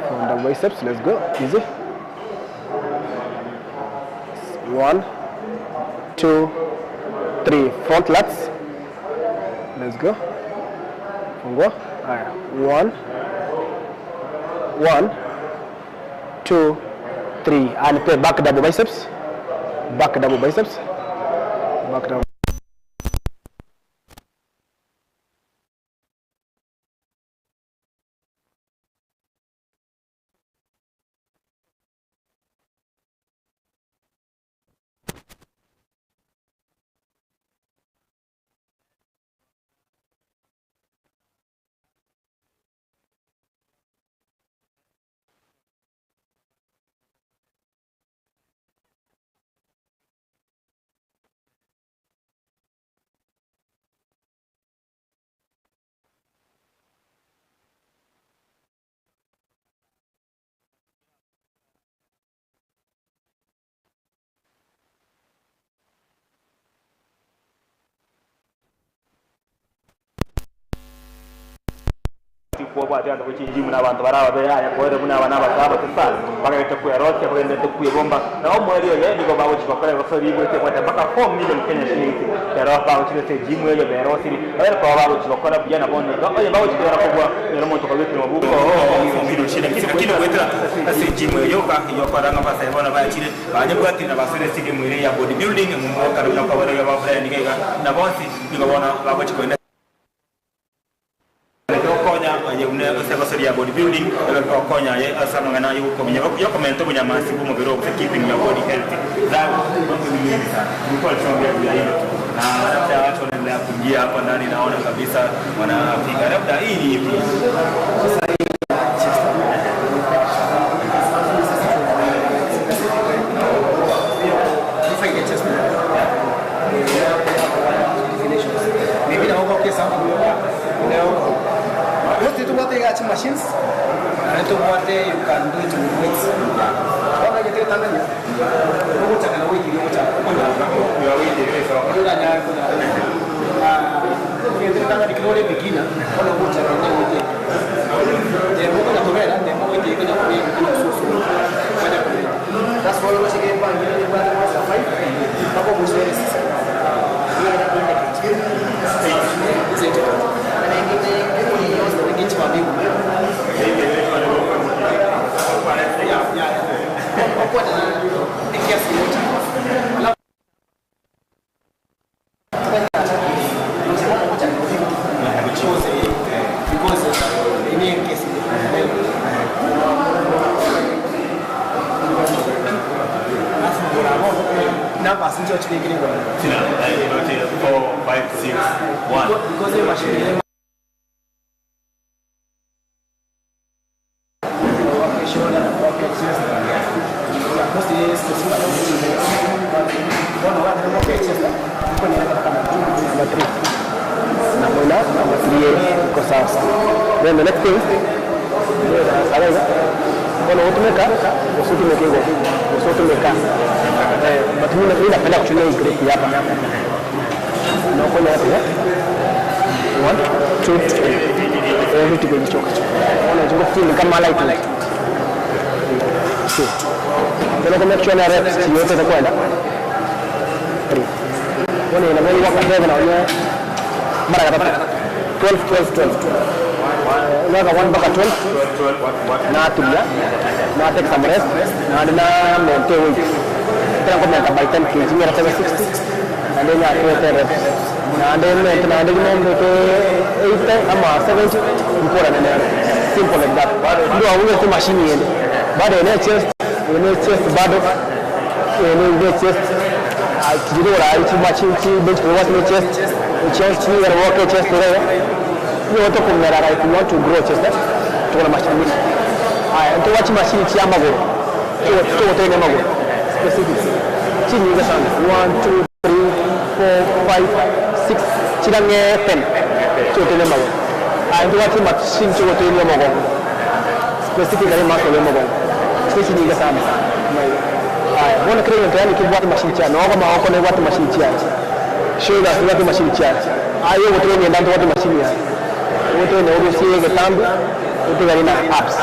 Front double biceps. Let's go. Easy. 1 2 3. Front lats. Let's go. Fungua. 1 1 2 3. And play back double biceps. Back double biceps. Back double. Kuwa ati kuchinjimu na abantu baraba beya kwere muna abana bataba tsasa bagahita kuyarote bagenda kuyibomba na omweri oyo niko bawo chikokora basori bwete kwata mpaka 4 million Kenya shillings pero bawo chilete jimu eyo berosiri babere kwa bawo chikokora bijana bonde oyo bawo chikora kugwa nero muntu kabete mabuko 4 million shillings lakini wetera ase jimu eyo ka yokora ngaba sa bona bayachire banye bwati na basore sigi mwire ya bodybuilding mu kana kwa bore ya ba nigega na bonsi nigabona bawo chikoenda ya bodybuilding konya ye asama ngana yuko yokomento bunyamasi bumubiro keeping your body healthy that mambo ni mengi sana nilikuwa tunaongea ya hilo na labda watu wanaendelea kuingia hapa ndani naona kabisa wanapiga labda hii ni ipi sasa hii maybe na okay sawa leo machines and to what day you can do it with weights. Wala yete tanganya. Uko chakana wiki uko chakana. Ya wiki sawa. Kuna nya kuna. Yete tanganya kidole beginner wala uko chakana wiki. Demo kuna tobera demo wiki kuna kuna susu. That's why we say ba ni ba na 5. Bako busere sisi. Ni na kwenda kitu. Then the next thing, but mimi napenda kutumia hii grip hapa. Na uko hapa. 1 2 3. Every to go choka. Ona jungo feel kama light. Tena kama kichwa na reps yote itakwenda. 3. Ona ina mwili wako mbele na ona mara kadhaa. 12 12 12. Unaweka 1 mpaka 12 na tulia na take some rest na na maintain weight. Tena kwa meta by 10 kg mara 60 and then after 10 reps na then na then 8 ama 7 mpora na nero. Simple like that. Ndio aunge tu machine iende. Bado ene chest, ene chest bado ene ene chest. Kijiro la ichi machine chi bench press ni chest. Chest chi ya work chest ile. Hiyo wote kumera like you want to grow chest. Tuko na machine mingi. Haya, ndio wachi machine chi amagoro. Tuko tuko tena amagoro. Specific. Chini nyingi sana. 1 2 3 4 5 6 chirange 10. Tuko tena amagoro. Haya, ndio wachi machine tuko tena amagoro. Specifically muscle amagoro. Chini nyingi sana. Haya, mbona kile ndio yani kibwati machine cha. Naomba maoko na watu machine cha. Shoulders watu machine cha. Ayo wote ni ndani watu machine ya. Wote ni orusi getambi. Wote gari na apps.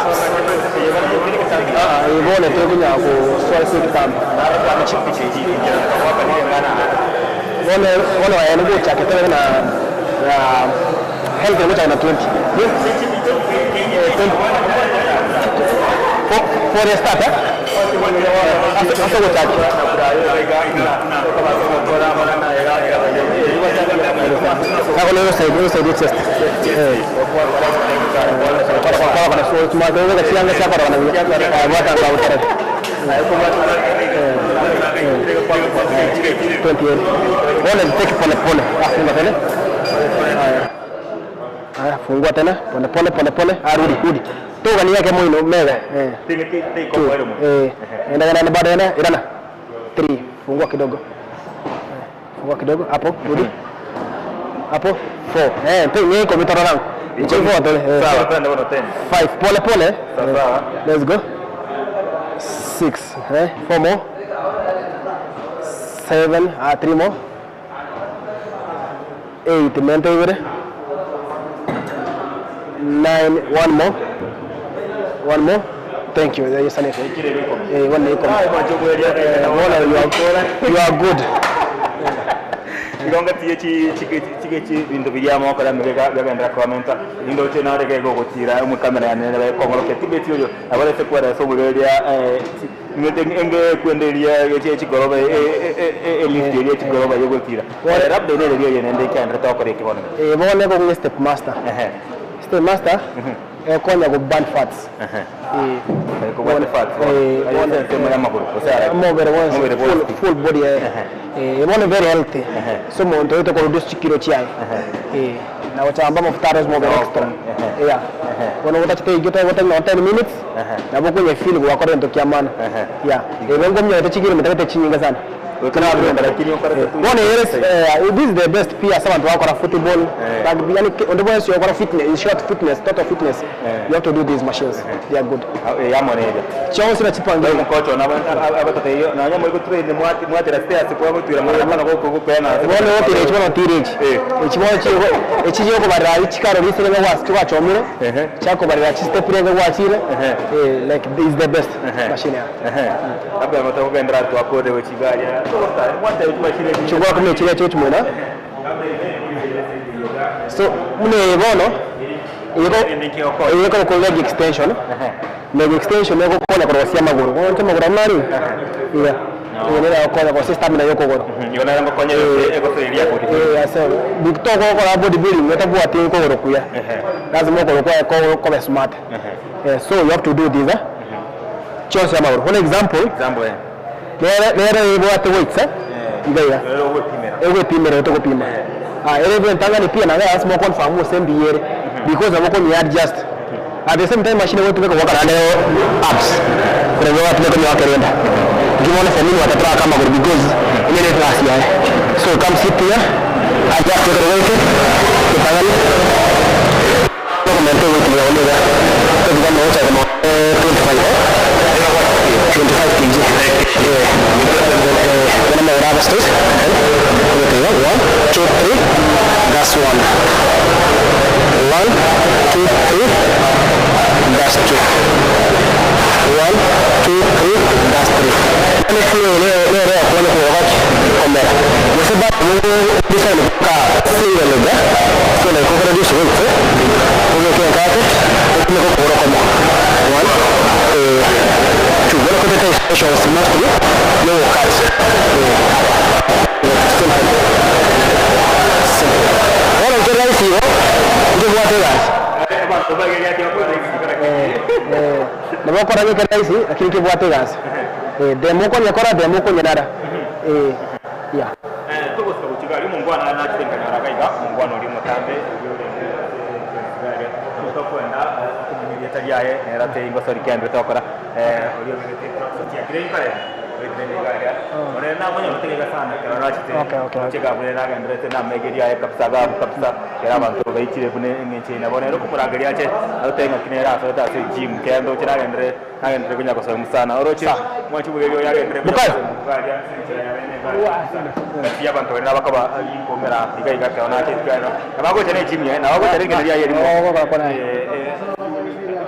Ibone tukunya ko swali si kitambi. Wale wale wa ngo cha ketele na health ngo cha na 20. For the start eh? Asa go cha. Ako leo sai leo sai chest. Eh. Kwa kwa so tuma kwa chianga cha kwa na wata kwa wata. 28. Pole take pole pole. Funga tena. Haya, fungua tena. Pole pole pole pole. Arudi rudi. Toka ni yake moino mega. Eh. Eh. Enda enda bado enda enda. 3. Fungua kidogo. Fungua kidogo hapo rudi. Hapo 4. Eh, pe ni kompyuta langu. Icho 4 tole. Sawa, twende bwana 10. 5 pole pole. Sawa. Let's go. 6 eh 4 more. 7 3 more. 8 mento ibere. 9 1 more. 1 more. Thank you. Yes, I eh one iko. You are good. Igonga tiye chi chi chi chi bintu bijamo kala mega gagendera commenta indo che na rege go gotira mu kamera ya nene kongolo ke tibeti oyo abale se kwara so mureria eh ngete enge kwenderia che chi goroba e lift area chi goroba yo gotira rabde ne area ye nende kan reta ko reke bono eh bone ko ngi step master step master e konya go burn fats eh ko burn fats eh bone tema ya maguru o sea mobile full body eh bone very healthy so mo ndo to ko reduce kilo chiai eh na wachamba mafuta mobile extra yeah wono wata chite igito wata na 10 minutes na boko nye feel go akore ndo kiamana yeah e bongo mnyo te chikiro mtakete chinyinga sana bone yes this is the best pia sama watu wako football rugby yani ndio bwana sio kwa fitness short fitness total fitness you have to do these machines they are good ya moneda chonse na chipange mkocho na abatata iyo na nyamo iko train mwati mwati stairs kwa mutira mwana ko ko ko na bone wote ile chibona tirage ekibona chigo ekiyo ko barira chikaro lisere ngwa chwa chomire chako barira step renge gwachire like this is the best machine ya labda matakugendera tu akode wechigaja chukua kama chile chocho mwena so mune bono iko ko leg extension leg extension yoko kona kwa maguru kwa nte maguru amari iya nera kona kwa stamina yoko goro yona ngo konya ego seria ko eh asa bikto ko ko body building ngata ati ko goro kuya lazima ko ko ko smart so you have to do this chonse ya maguru for example nere ibo ate weights eh ngaya ewe pimera to kupima ah ere bentanga ni pia na lazima confirm usembi yere because aboko ni adjust at the same time machine wetu kwa wakala leo apps kuna watu watu kwa wakerenda ngimona for mimi watatra kama because ile class ya so come sit here adjust your weight kitangani kwa mento wetu ya ole kwa kama wote kama 25 25 kg. Then I'm gonna straight. 1 2 3 that's 1 1 2 3 that's 2 1 2 3 that's 3. Nabo kora geke rahisi lakini kibwate gasi. Demo ko nyakora demo ko nyadara. Yeah. Tugosika kuchigari mungwana na chitenkanyora kaiga mungwana uri mutambe tokwenda kumunyiria tariaye nerate ingosori kendo tokora uri obegete tracksuit ya green kare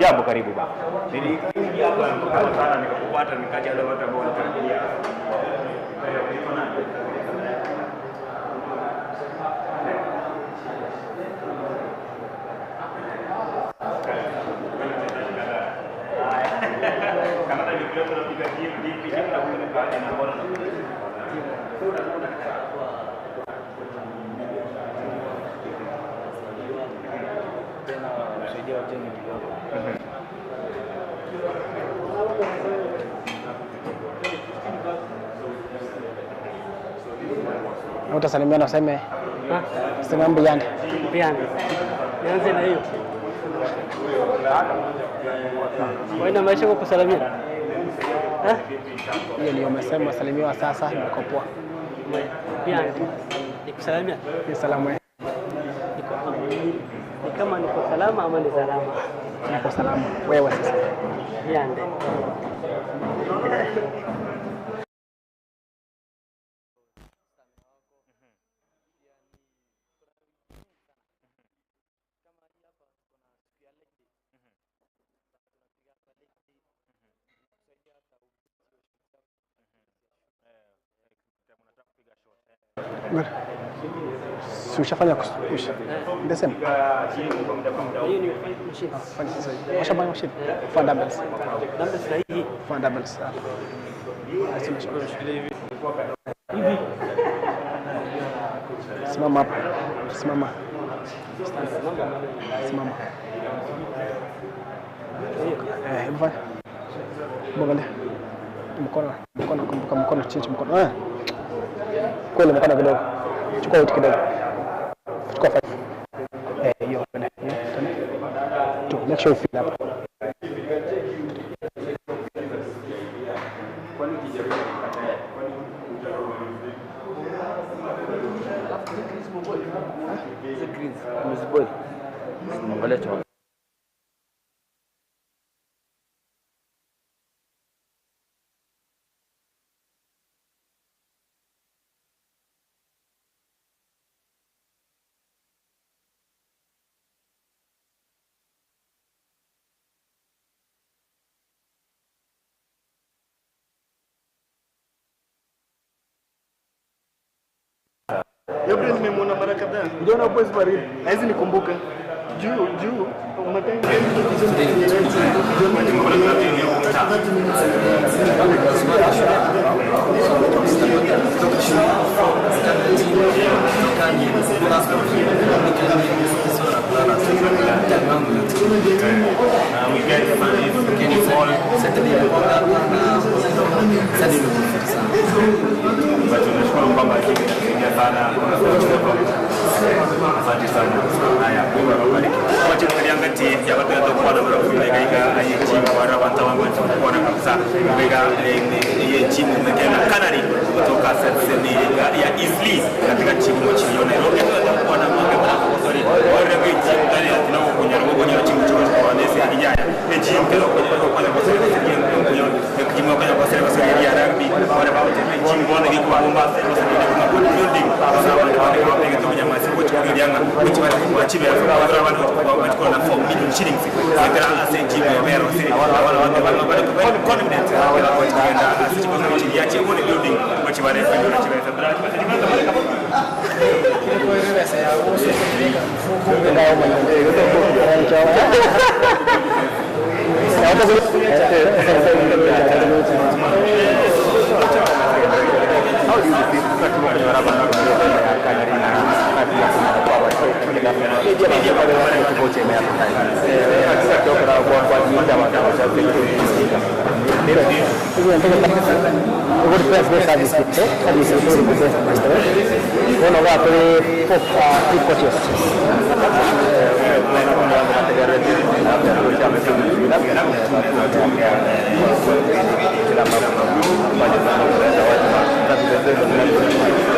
Jambo, karibu baba. Nilikuja hapa sana nikakupata nikajaza watu ambao wanatarajia. Kama nilikuwa tunapiga gym deep gym na kuna na mbona tena kusaidia wajenge mwili wako. Utasalimiana useme sema mbiyande. Mbiyande. Nianze na hiyo. Waina maisha kwa kusalimia. Hiyo ndio umesema salimiwa sasa niko poa. Mbiyande. Nikusalimia. Ni salamu. Niko ni kama niko salama ama ni salama? Niko salama. Wewe sasa. Mbiyande. Good. Si ushafanya the same. Fanya sasa. Washafanya machine. Fanya dumbbells. Dumbbells na hii. Fanya dumbbells hapa. Hivi. Simama hapa. Simama. Simama. Hebu fanya. Mwangalia. Mkono, mkono, kumbuka mkono, change mkono. Kweli mkono kidogo. Chukua weight kidogo. Chukua 5. Hiyo tena. Hiyo tena. 2. Make sure you feel up. Gabriel nimemwona mara kadhaa. Unaona boys baridi. Na hizi nikumbuka. Juu juu umetenga Asante sana. Haya, Mungu akubariki. Wacha tuliangati ya watu wa kwa na kuiga ayi chini wara wanta wangu kwa na kabisa. Kuiga ile timu mekena Canary kutoka Senseni ya Eastleigh katika timu chini ya Nairobi. Kwa na mambo kwa sorry. Wale kwa timu ndani ya tunao kunyara kwa timu chini kwa nesi hijaya. Ni timu kwa kwa kwa kwa timu kwa kwa kwa ya rugby. Wale kwa timu bona kwa Mombasa kwa kwa building. Sasa wale kwa kwa jamaa sio kulianga wachibe wachukua na 4 million shillings sekera ase jimu ya mero siri wala wale confident wala kwenda asichukua chini ya chini building wachibare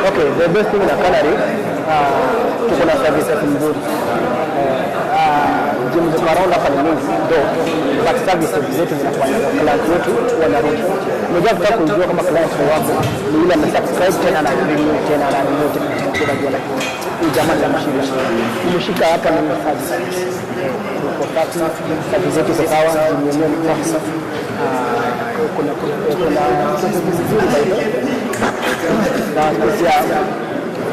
Okay, the best thing na Canary, tuko na services nzuri. Gym ziko around hapa ni mingi though, but services zetu zinafanya client wetu wanarudi. Unajua kutaka kujua kama client ni wako ni yule amesubscribe tena na renew tena na renew tena, unajua like huyu jamaa tamshika. Umeshika hapa ni service. Tuko safi, service zetu ziko sawa, gym yenyewe ni safi. Kuna services nzuri by the way. Na pia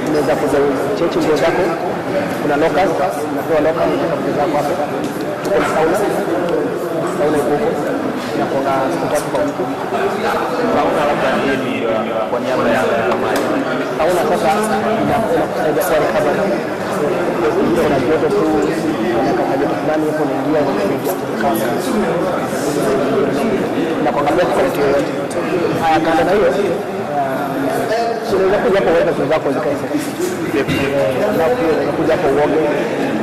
unaweza kuja chechi nguo zako, kuna lockers, unapewa locker unaweka nguo zako hapo. Tuko na sauna, sauna iko huko inakuanga siku 3 kwa wiki. Sauna labda nini kwa niaba ya sauna sasa inakusaidia kwa recovery. Kuna joto tu, unaweka joto fulani hapo, unaingia unaingia kukaa na kuangalia quality yoyote. Haya, kando na hiyo unaweza kuja hapo uweke vitu zako zikae safe. Alafu pia unaweza kuja hapo uoge,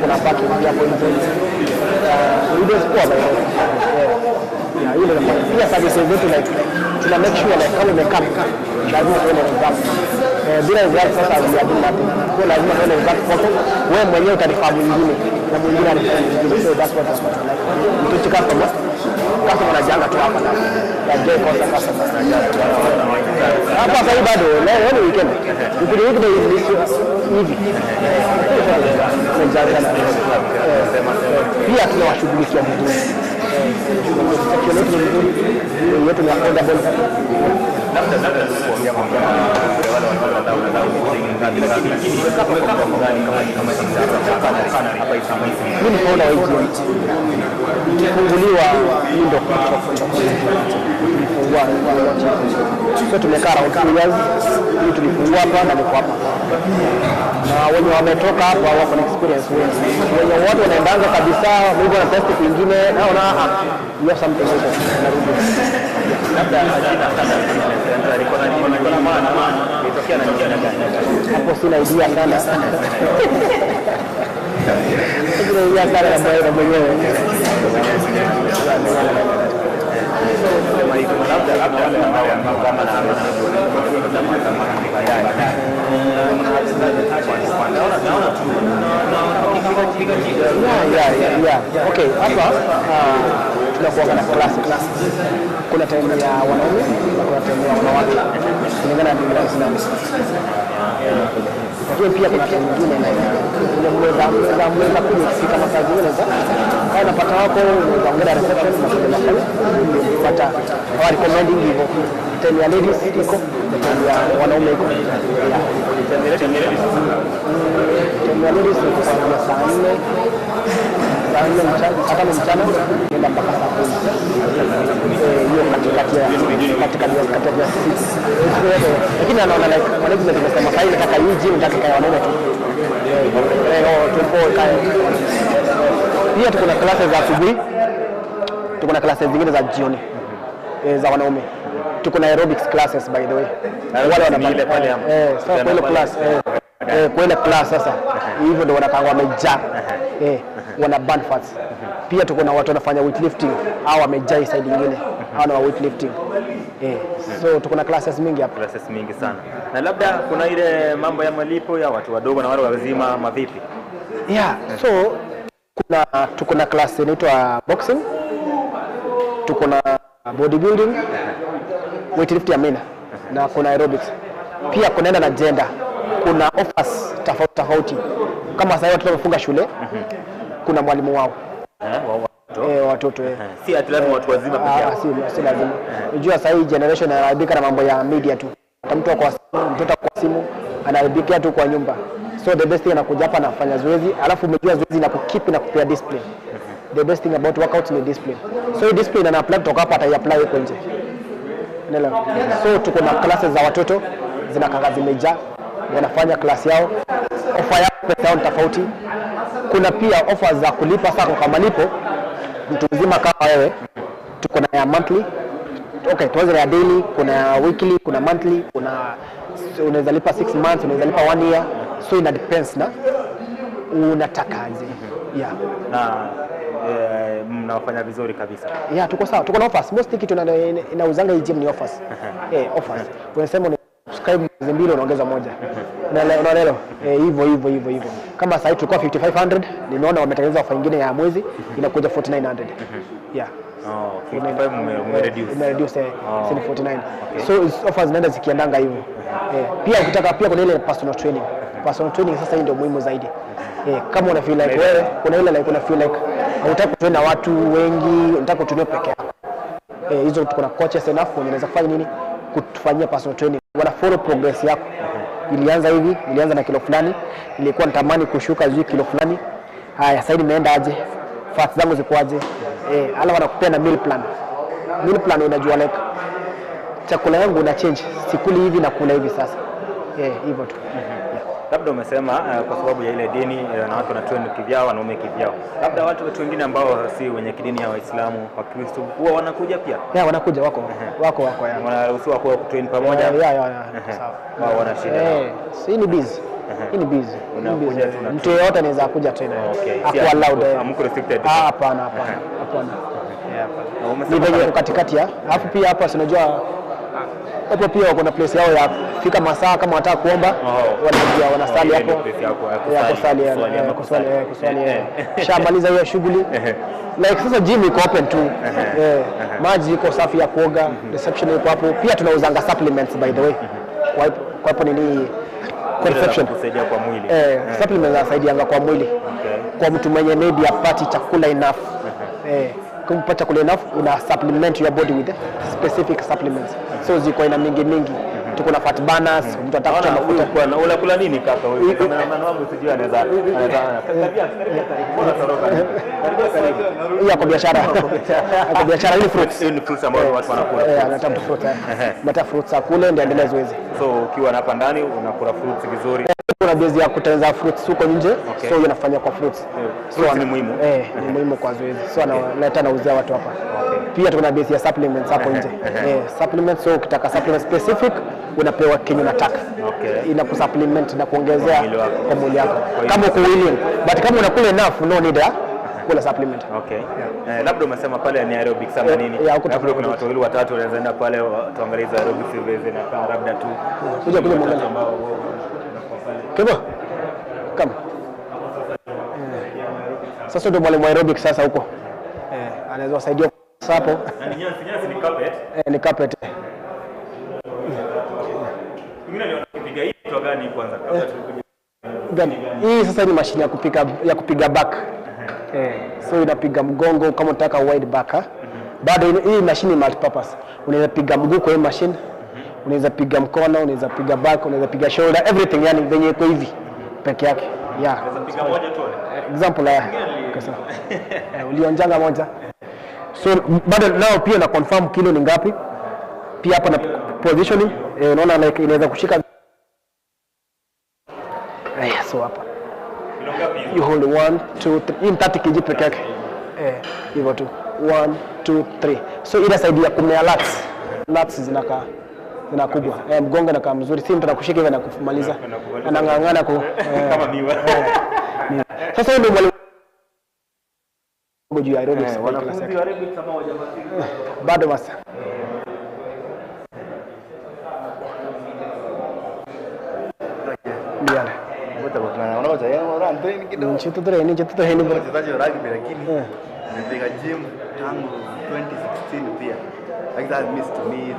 kuna parking pia hapo nje. Videos poa by the way. Yeah, hiyo ndio pia services zetu like tuna make sure like kama umekaa lazima tuone results. Bila results sasa we are doing nothing. Kwa lazima tuone results kwako, wewe mwenyewe utarifaa mwingine na mwingine anarifaa mwingine. So that's what like. Mtu customer customer anajanga tu hapa na ya kosa customer hapa sasa bado leo ni weekend. Ukija weekday hivi. Pia tunawashughulikia vizuri. Section yetu ni nzuri, yetu ni affordable. Labda kuongea kwa wale Mimi ni founder wa hii gym. Ilifunguliwa ndo tulifungua, so tumekaa around 2 years. Hii tulifungua hapa na niko hapa, na wenye wametoka hapa wako na experience wengi, wenye watu wanaendanga kabisa, maybe wana test kwingine, naona you have something huko narudi. Labda jina Center liko na liko na maana ilitokea na njia gani? Hapo sina idea sana. Sina idea sana na mwenyewe mwenyewe. Labda labda wale ambao kama na naona tu Yeah. Okay, hapa tunakuwa na class. Kuna time ya wanaume na kuna time ya wanawake kulingana na dini ya Uislamu. Lakini pia kuna time nyingine na mnaweza kuja kufika masaa zingine za kama unapata wako unaweza ongea reception na kuja na kupata hawa recommending hivyo. Time ya ladies iko, time ya wanaume iko. Time ya ladies iko kuanzia saa 4 mchana, hata mchana nenda mpaka saa 10. Hiyo katikati ya katikati ya 6. Lakini anaona like management imesema sasa nataka hii gym nataka kwa wanaume tu. Tupo kae. Pia tuko na classes za asubuhi. Tuko na classes zingine za jioni. Za wanaume. Tuko na aerobics classes by the way. Wale wanapale pale hapo. Sasa kwa ile class kwa ile class sasa hivyo ndio wanakaanga wamejaa. Wana burn fats. Pia tuko na watu wanafanya weightlifting au wamejaa side nyingine. Hao na weightlifting. So tuko na classes mingi hapa. Classes mingi sana. Na labda kuna ile mambo ya malipo ya watu wadogo na wale wazima mavipi? Yeah, so kuna tuko na class inaitwa boxing. Tuko na bodybuilding, weightlifting amina na kuna aerobics. Pia kunaenda na gender. Kuna offers tofauti tofauti. Kama sasa watoto wamefunga shule, kuna mwalimu wao. Watoto Si ati lazima watu wazima pekee yao. Si lazima. Unajua sasa hii generation inaharibika na mambo ya media tu. Hata mtu kwa simu, mtoto kwa simu anaharibika tu kwa nyumba. So the best thing anakuja hapa anafanya zoezi, alafu umejua zoezi na kukeep na kupea discipline. The best thing about workouts ni discipline. So hii discipline ana apply kutoka hapa ataiapply huko nje. Unaelewa? So tuko na classes za watoto zinakanga zimejaa. wanafanya class yao, offer yao pesa yao ni tofauti. Kuna pia offer za kulipa sasa kwa malipo, mtu mzima kama wewe, tuko na ya monthly. Okay, tuanze na ya daily, kuna ya weekly, kuna monthly, kuna unaweza lipa 6 months, unaweza lipa 1 year, so ina depends na unatakaje. Yeah. Na mnafanya vizuri kabisa. Yeah, tuko sawa, tuko na offers. Most kitu inauzanga hii gym ni offers. Offers. Unasema una subscribe mwezi mbili unaongeza moja. Unaelewa? Hivyo hivyo hivyo hivyo. Kama sasa tulikuwa 5500, nimeona wametengeneza offer nyingine ya mwezi inakuja 4900. Yeah. Oh, 55 umereduce. Umereduce 49. So offers zinaenda zikiendanga hivyo. Pia ukitaka pia kuna ile personal training. Personal training sasa hii ndio muhimu zaidi. Kama una feel like wewe, kuna ile like una feel like hutaki kutrain na watu wengi, unataka kutrain peke yako. Hizo tuko na coaches enough wenye wanaweza kufanya nini? Kutufanyia personal training. Wana follow progress yako. Ilianza hivi, ilianza na kilo fulani, nilikuwa natamani kushuka juu kilo fulani. Haya, sasa nimeenda aje? Fats zangu ziko aje? Ala wanakupea na meal plan. Meal plan unajua like chakula yangu una change, sikuli hivi na kula hivi sasa. Hivyo tu. Labda umesema kwa sababu ya ile dini na watu wanatrain kivyao, wanaume kivyao. Labda watu wengine ambao si wenye kidini ya Waislamu, Wakristo huwa wanakuja pia? Yeah, wanakuja wako. Wako yeah. Wanaruhusiwa kuwa kutrain pamoja? Yeah. Sawa. Wao wana shida. Si ni busy. Hii ni busy. Unakuja tu na mtu yeyote anaweza kuja train. Okay. Hakuwa allowed. Hamko restricted. Hapana. Hapana. Ni venye katikati ya. Alafu pia hapa si unajua hapo pia wako na place yao ya fika masaa kama wanataka kuomba, wanaingia wanasali hapo. Kusali. Shamaliza hiyo shughuli. Like sasa gym iko open tu. Maji iko safi ya kuoga, reception iko hapo. Pia tunauzanga supplements by the way. Kwa hapo nini reception kusaidia kwa mwili. Supplements zinasaidianga kwa mwili. Kwa mtu mwenye maybe apati chakula enough. Kumpa chakula enough, una supplement your body with specific supplements. So ziko ina mingi mingi. Tuko na fat burners, mtu anataka kuchoma mafuta. Unakula nini kaka wewe? Cameraman wangu sijui anaweza karibia. Hii kwa biashara. Kwa biashara ni fruits. Ni fruits ambazo watu wanakula. Anataka fruits. Bata fruits akule ndio endelee zoezi. So ukiwa hapa ndani unakula fruits vizuri. Kuna base ya kutengeneza fruits huko nje. So hiyo nafanya kwa fruits. So ni muhimu. Ni muhimu kwa zoezi. So analeta nauzia watu hapa. Pia tuna base ya supplements hapo nje. Supplements, so ukitaka supplement specific unapewa kenye unataka. Inakusupplement na kuongezea kwa mwili wako. Kama uko willing, but kama unakula enough no need kula supplement. Okay. Labda umesema pale ni aerobics ama nini? Labda kuna watu wawili watatu wanaweza enda pale tuangalie hizo aerobics vile zinakaa labda tu. Kuja mwangalie. Kebo. Kama. Sasa ndio mwalimu aerobics sasa huko. Anaweza kusaidia hapo. Na ni nyasi ni carpet. Ni carpet. Mwingine aliona kupiga hii kitu gani kwanza kabla tulikuja. Gani? Hii sasa ni mashine ya kupiga back. So inapiga mgongo kama unataka wide back. Bado hii mashine ni multipurpose. Unaweza piga mguu kwa hii mashine. Unaweza piga mkono, unaweza piga back, unaweza piga shoulder, everything yani venye iko hivi peke yake. Yeah. Unaweza piga moja tu. Example haya. Ulionjanga moja. So bado nao pia na confirm kilo ni ngapi. Pia hapa na positioning, unaona like inaweza kushika. So hapa. You hold 1 2 3 in 30 kg peke yake. Hivyo tu. 1 2 3. So inasaidia kumea lats. Lats zinakaa kubwa. Mgongo inakaa mzuri. Si mtu anakushika hivi na kumaliza. Anang'ang'ana ku kama miwa. Sasa hiyo ndio mwalimu juu ya aerobics. Wanafunzi wa aerobics kama hawajafika bado basi. Mchezaji wa rugby lakini nimepiga gym tangu 2016 pia. Like that missed to me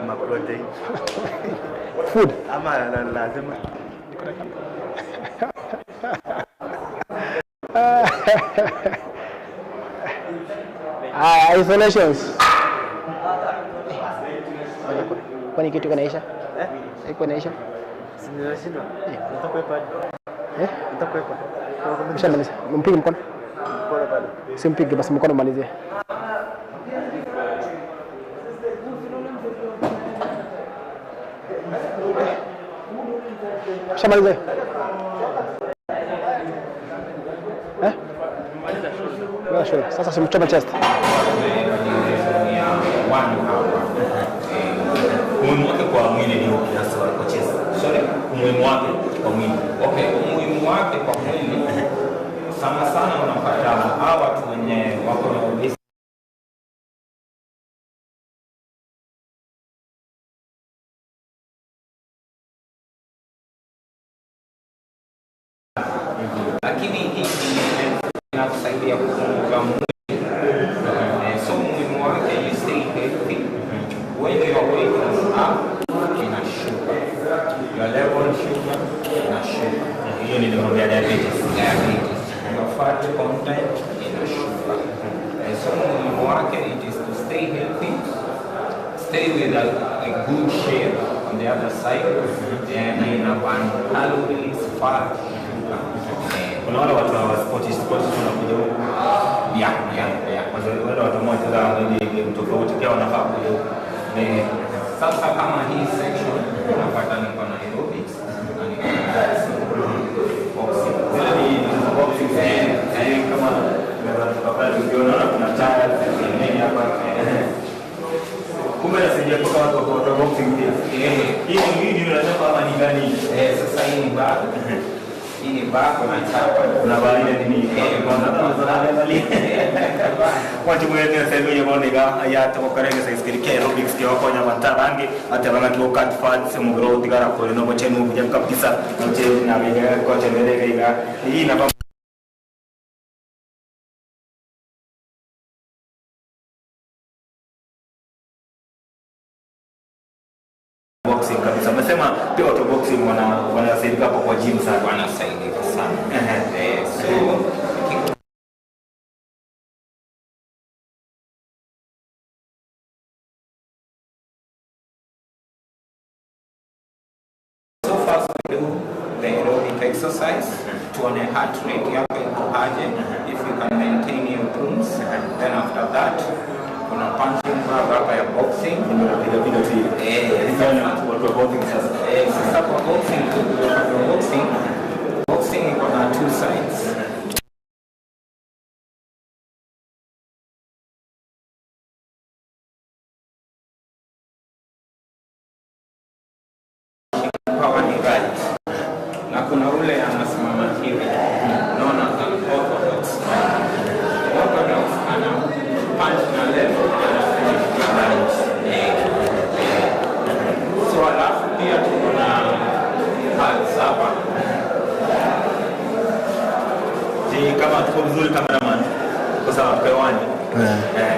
ma protein. Food. Ama lazima. Isolations. Kwani kitu kinaisha? Iko inaisha? Sinashindwa. Nitakwepa. Nitakwepa. Mshamaliza. Mpige mkono. Mkono bado. Simpige basi mkono malizie. Shamaliza. Eh? Shoulder. Sasa simchome chest. Umuhimu wake kwa mwili ni upi hasa kwa chest? Sorry? Umuhimu wake kwa mwili. Okay, umuhimu wake kwa mwili sana sana unapata hawa watu wenye wako na obesity lakini hii inakusaidia kupunguza mwili. So umuhimu wake, you stay healthy. When your weight is up, inashuka. Your level sugar inashuka. Hiyo ni mambo ya diabetes. Diabetes. Your fat content inashuka. So umuhimu wake, it is to stay healthy, stay with a good shape on the other side, na ina burn calories, fat, sugar. Kuna wale watu wa sports wanakuja huku. Yeah. Kwanza wale watu ambao wanacheza game tofauti pia wanafaa kuja huku. Sasa kama hii section unapata niko na aerobics na niko na boxing. Zile ni boxing kama tunaweza pale tukiona kuna tires nini hapa. Kumbe nasaidia kwa watu wa boxing pia. Hii ni unachapa ama ni gani? Sasa hii ni bag. Hii ni bag unachapa. Unavalia nini? Kwa chumwe sehemu ya bonega ya tokokarege sa iskirike aerobics ke wakonya bantarange atebanga ki cut fats mugro tigara ko no bochenu buja kabisa noche na bega ko chenere ga hii na boxing kabisa. Umesema pia watu boxing wanasaidika hapo kwa gym sana. Wanasaidika sana. So first we do the aerobic exercise tuone heart rate yako iko aje, if you can maintain your pumps. Then after that kuna punching bag hapa ya boxing. Ndio video tu. Watu wa boxing sasa. Sasa kwa boxing, boxing iko na two sides. Power ni right. Na kuna ule anasimama hivi. Naona orthodox. Orthodox ana punch na left, ana finish na right. So alafu pia tuko na pads hapa. Je, kama tuko vizuri cameraman? Kwa sababu hewani.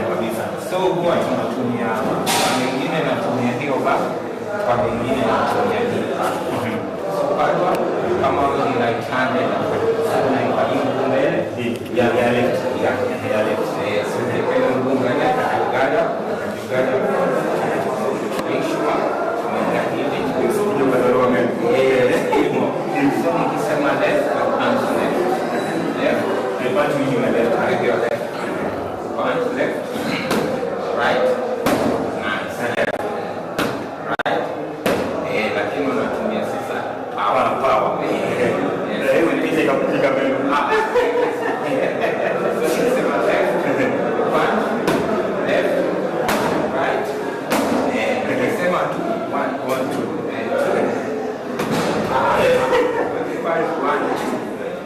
Kabisa. So huwa tunatumia kwa mengine natumia hiyo bag, kwa mengine natumia hii bag. So bado kama wewe ni right handed, so unaika hii mguu mbele ya left. Ya left. So unaika hiyo mguu mbele, ugada. Make sure unaenda hivi. Hivyo. So nikisema left, I punch left. Left. You punch with your left. With your left. Punch left. Right. Nice. Left. Right. Lakini unatumia sasa power. Hiyo ni picha ikapiga mbele. So nikisema left, punch, left, right. Nikisema 2, 1, 1, 2. 2. 5, 1, 2.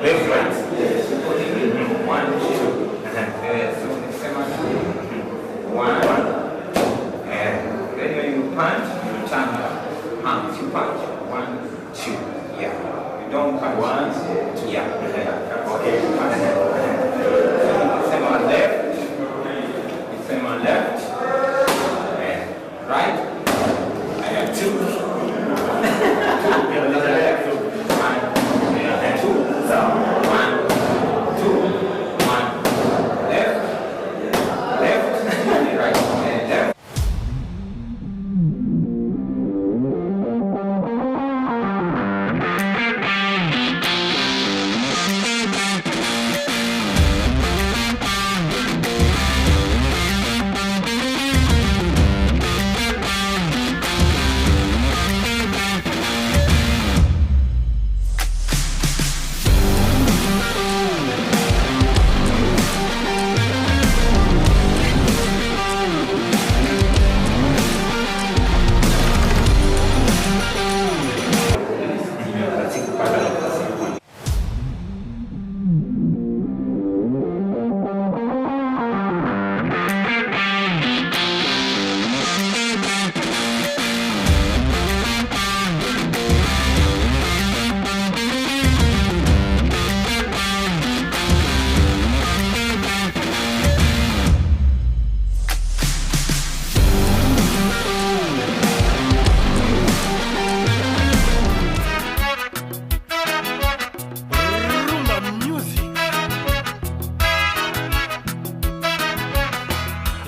Left, right. Yes. 1, 2. So nikisema 2, 1. Then when you punch, you turn your hands. You punch 1, 2. Yeah. You don't punch 1, 2. Yeah. Okay. So nikisema left, nikisema left, right, 2. Left, 1, 2. 1, 2, 1. Left, left, right, left.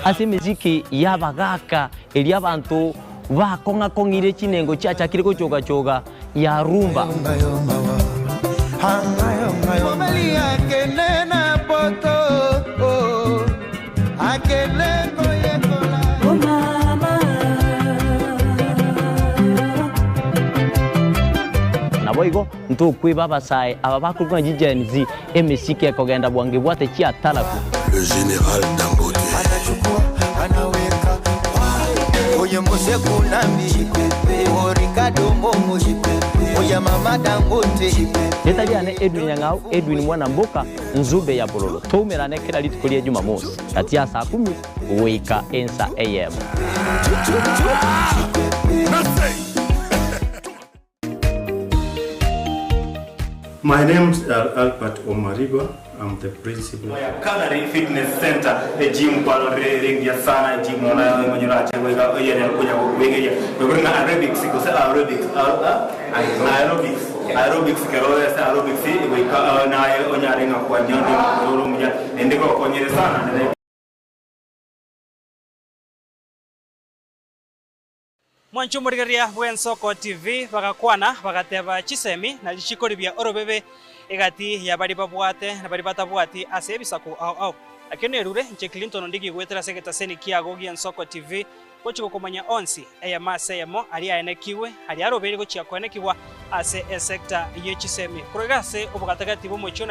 Ase emiziki yabagaka eri abantu bakong'akong'ire chinengo chiachakire gochogachoga ya rumba. Naboigo ntukwiba abasae aba bakurwa Gen Z emesike kogenda bwange bwate chiatalaku. Le général Dangote anachukua anaweka oye mose kunambi Ricardo Momo oye mama Dangote. Netaliane Edwin Nyang'au, Edwin Mwana Mboka, Nzube ya Bololo. Tumerane kila rituko ria Jumamosi kati ya saa 10 goika ensa AM. My name is Albert Omariba. I'm the principal. Canary Fitness Center, a gym palo ringia sana gym na manyura chegwa yene kunya kuwegeria. Wewe aerobics ko sa aerobics aerobics aerobics kero sa aerobics igwa na onyare ngakwa nyondo roro munya ndiko konyere sana. Mwanchumurigeria bwensoko TV bagakwana bagateba chisemi na lishikori bya orobebe egati ya bari babwate na bari batabwati ase ebisaku au au lakini erure nche Clinton ndigi gwetera seketa seni kiago giensoko TV gochiko komanya onsi eya mase yamo ari aenekiwe ari arobere gochia kwenekiwa ase esector ye chisemi kurega ase obugatagati bomochona.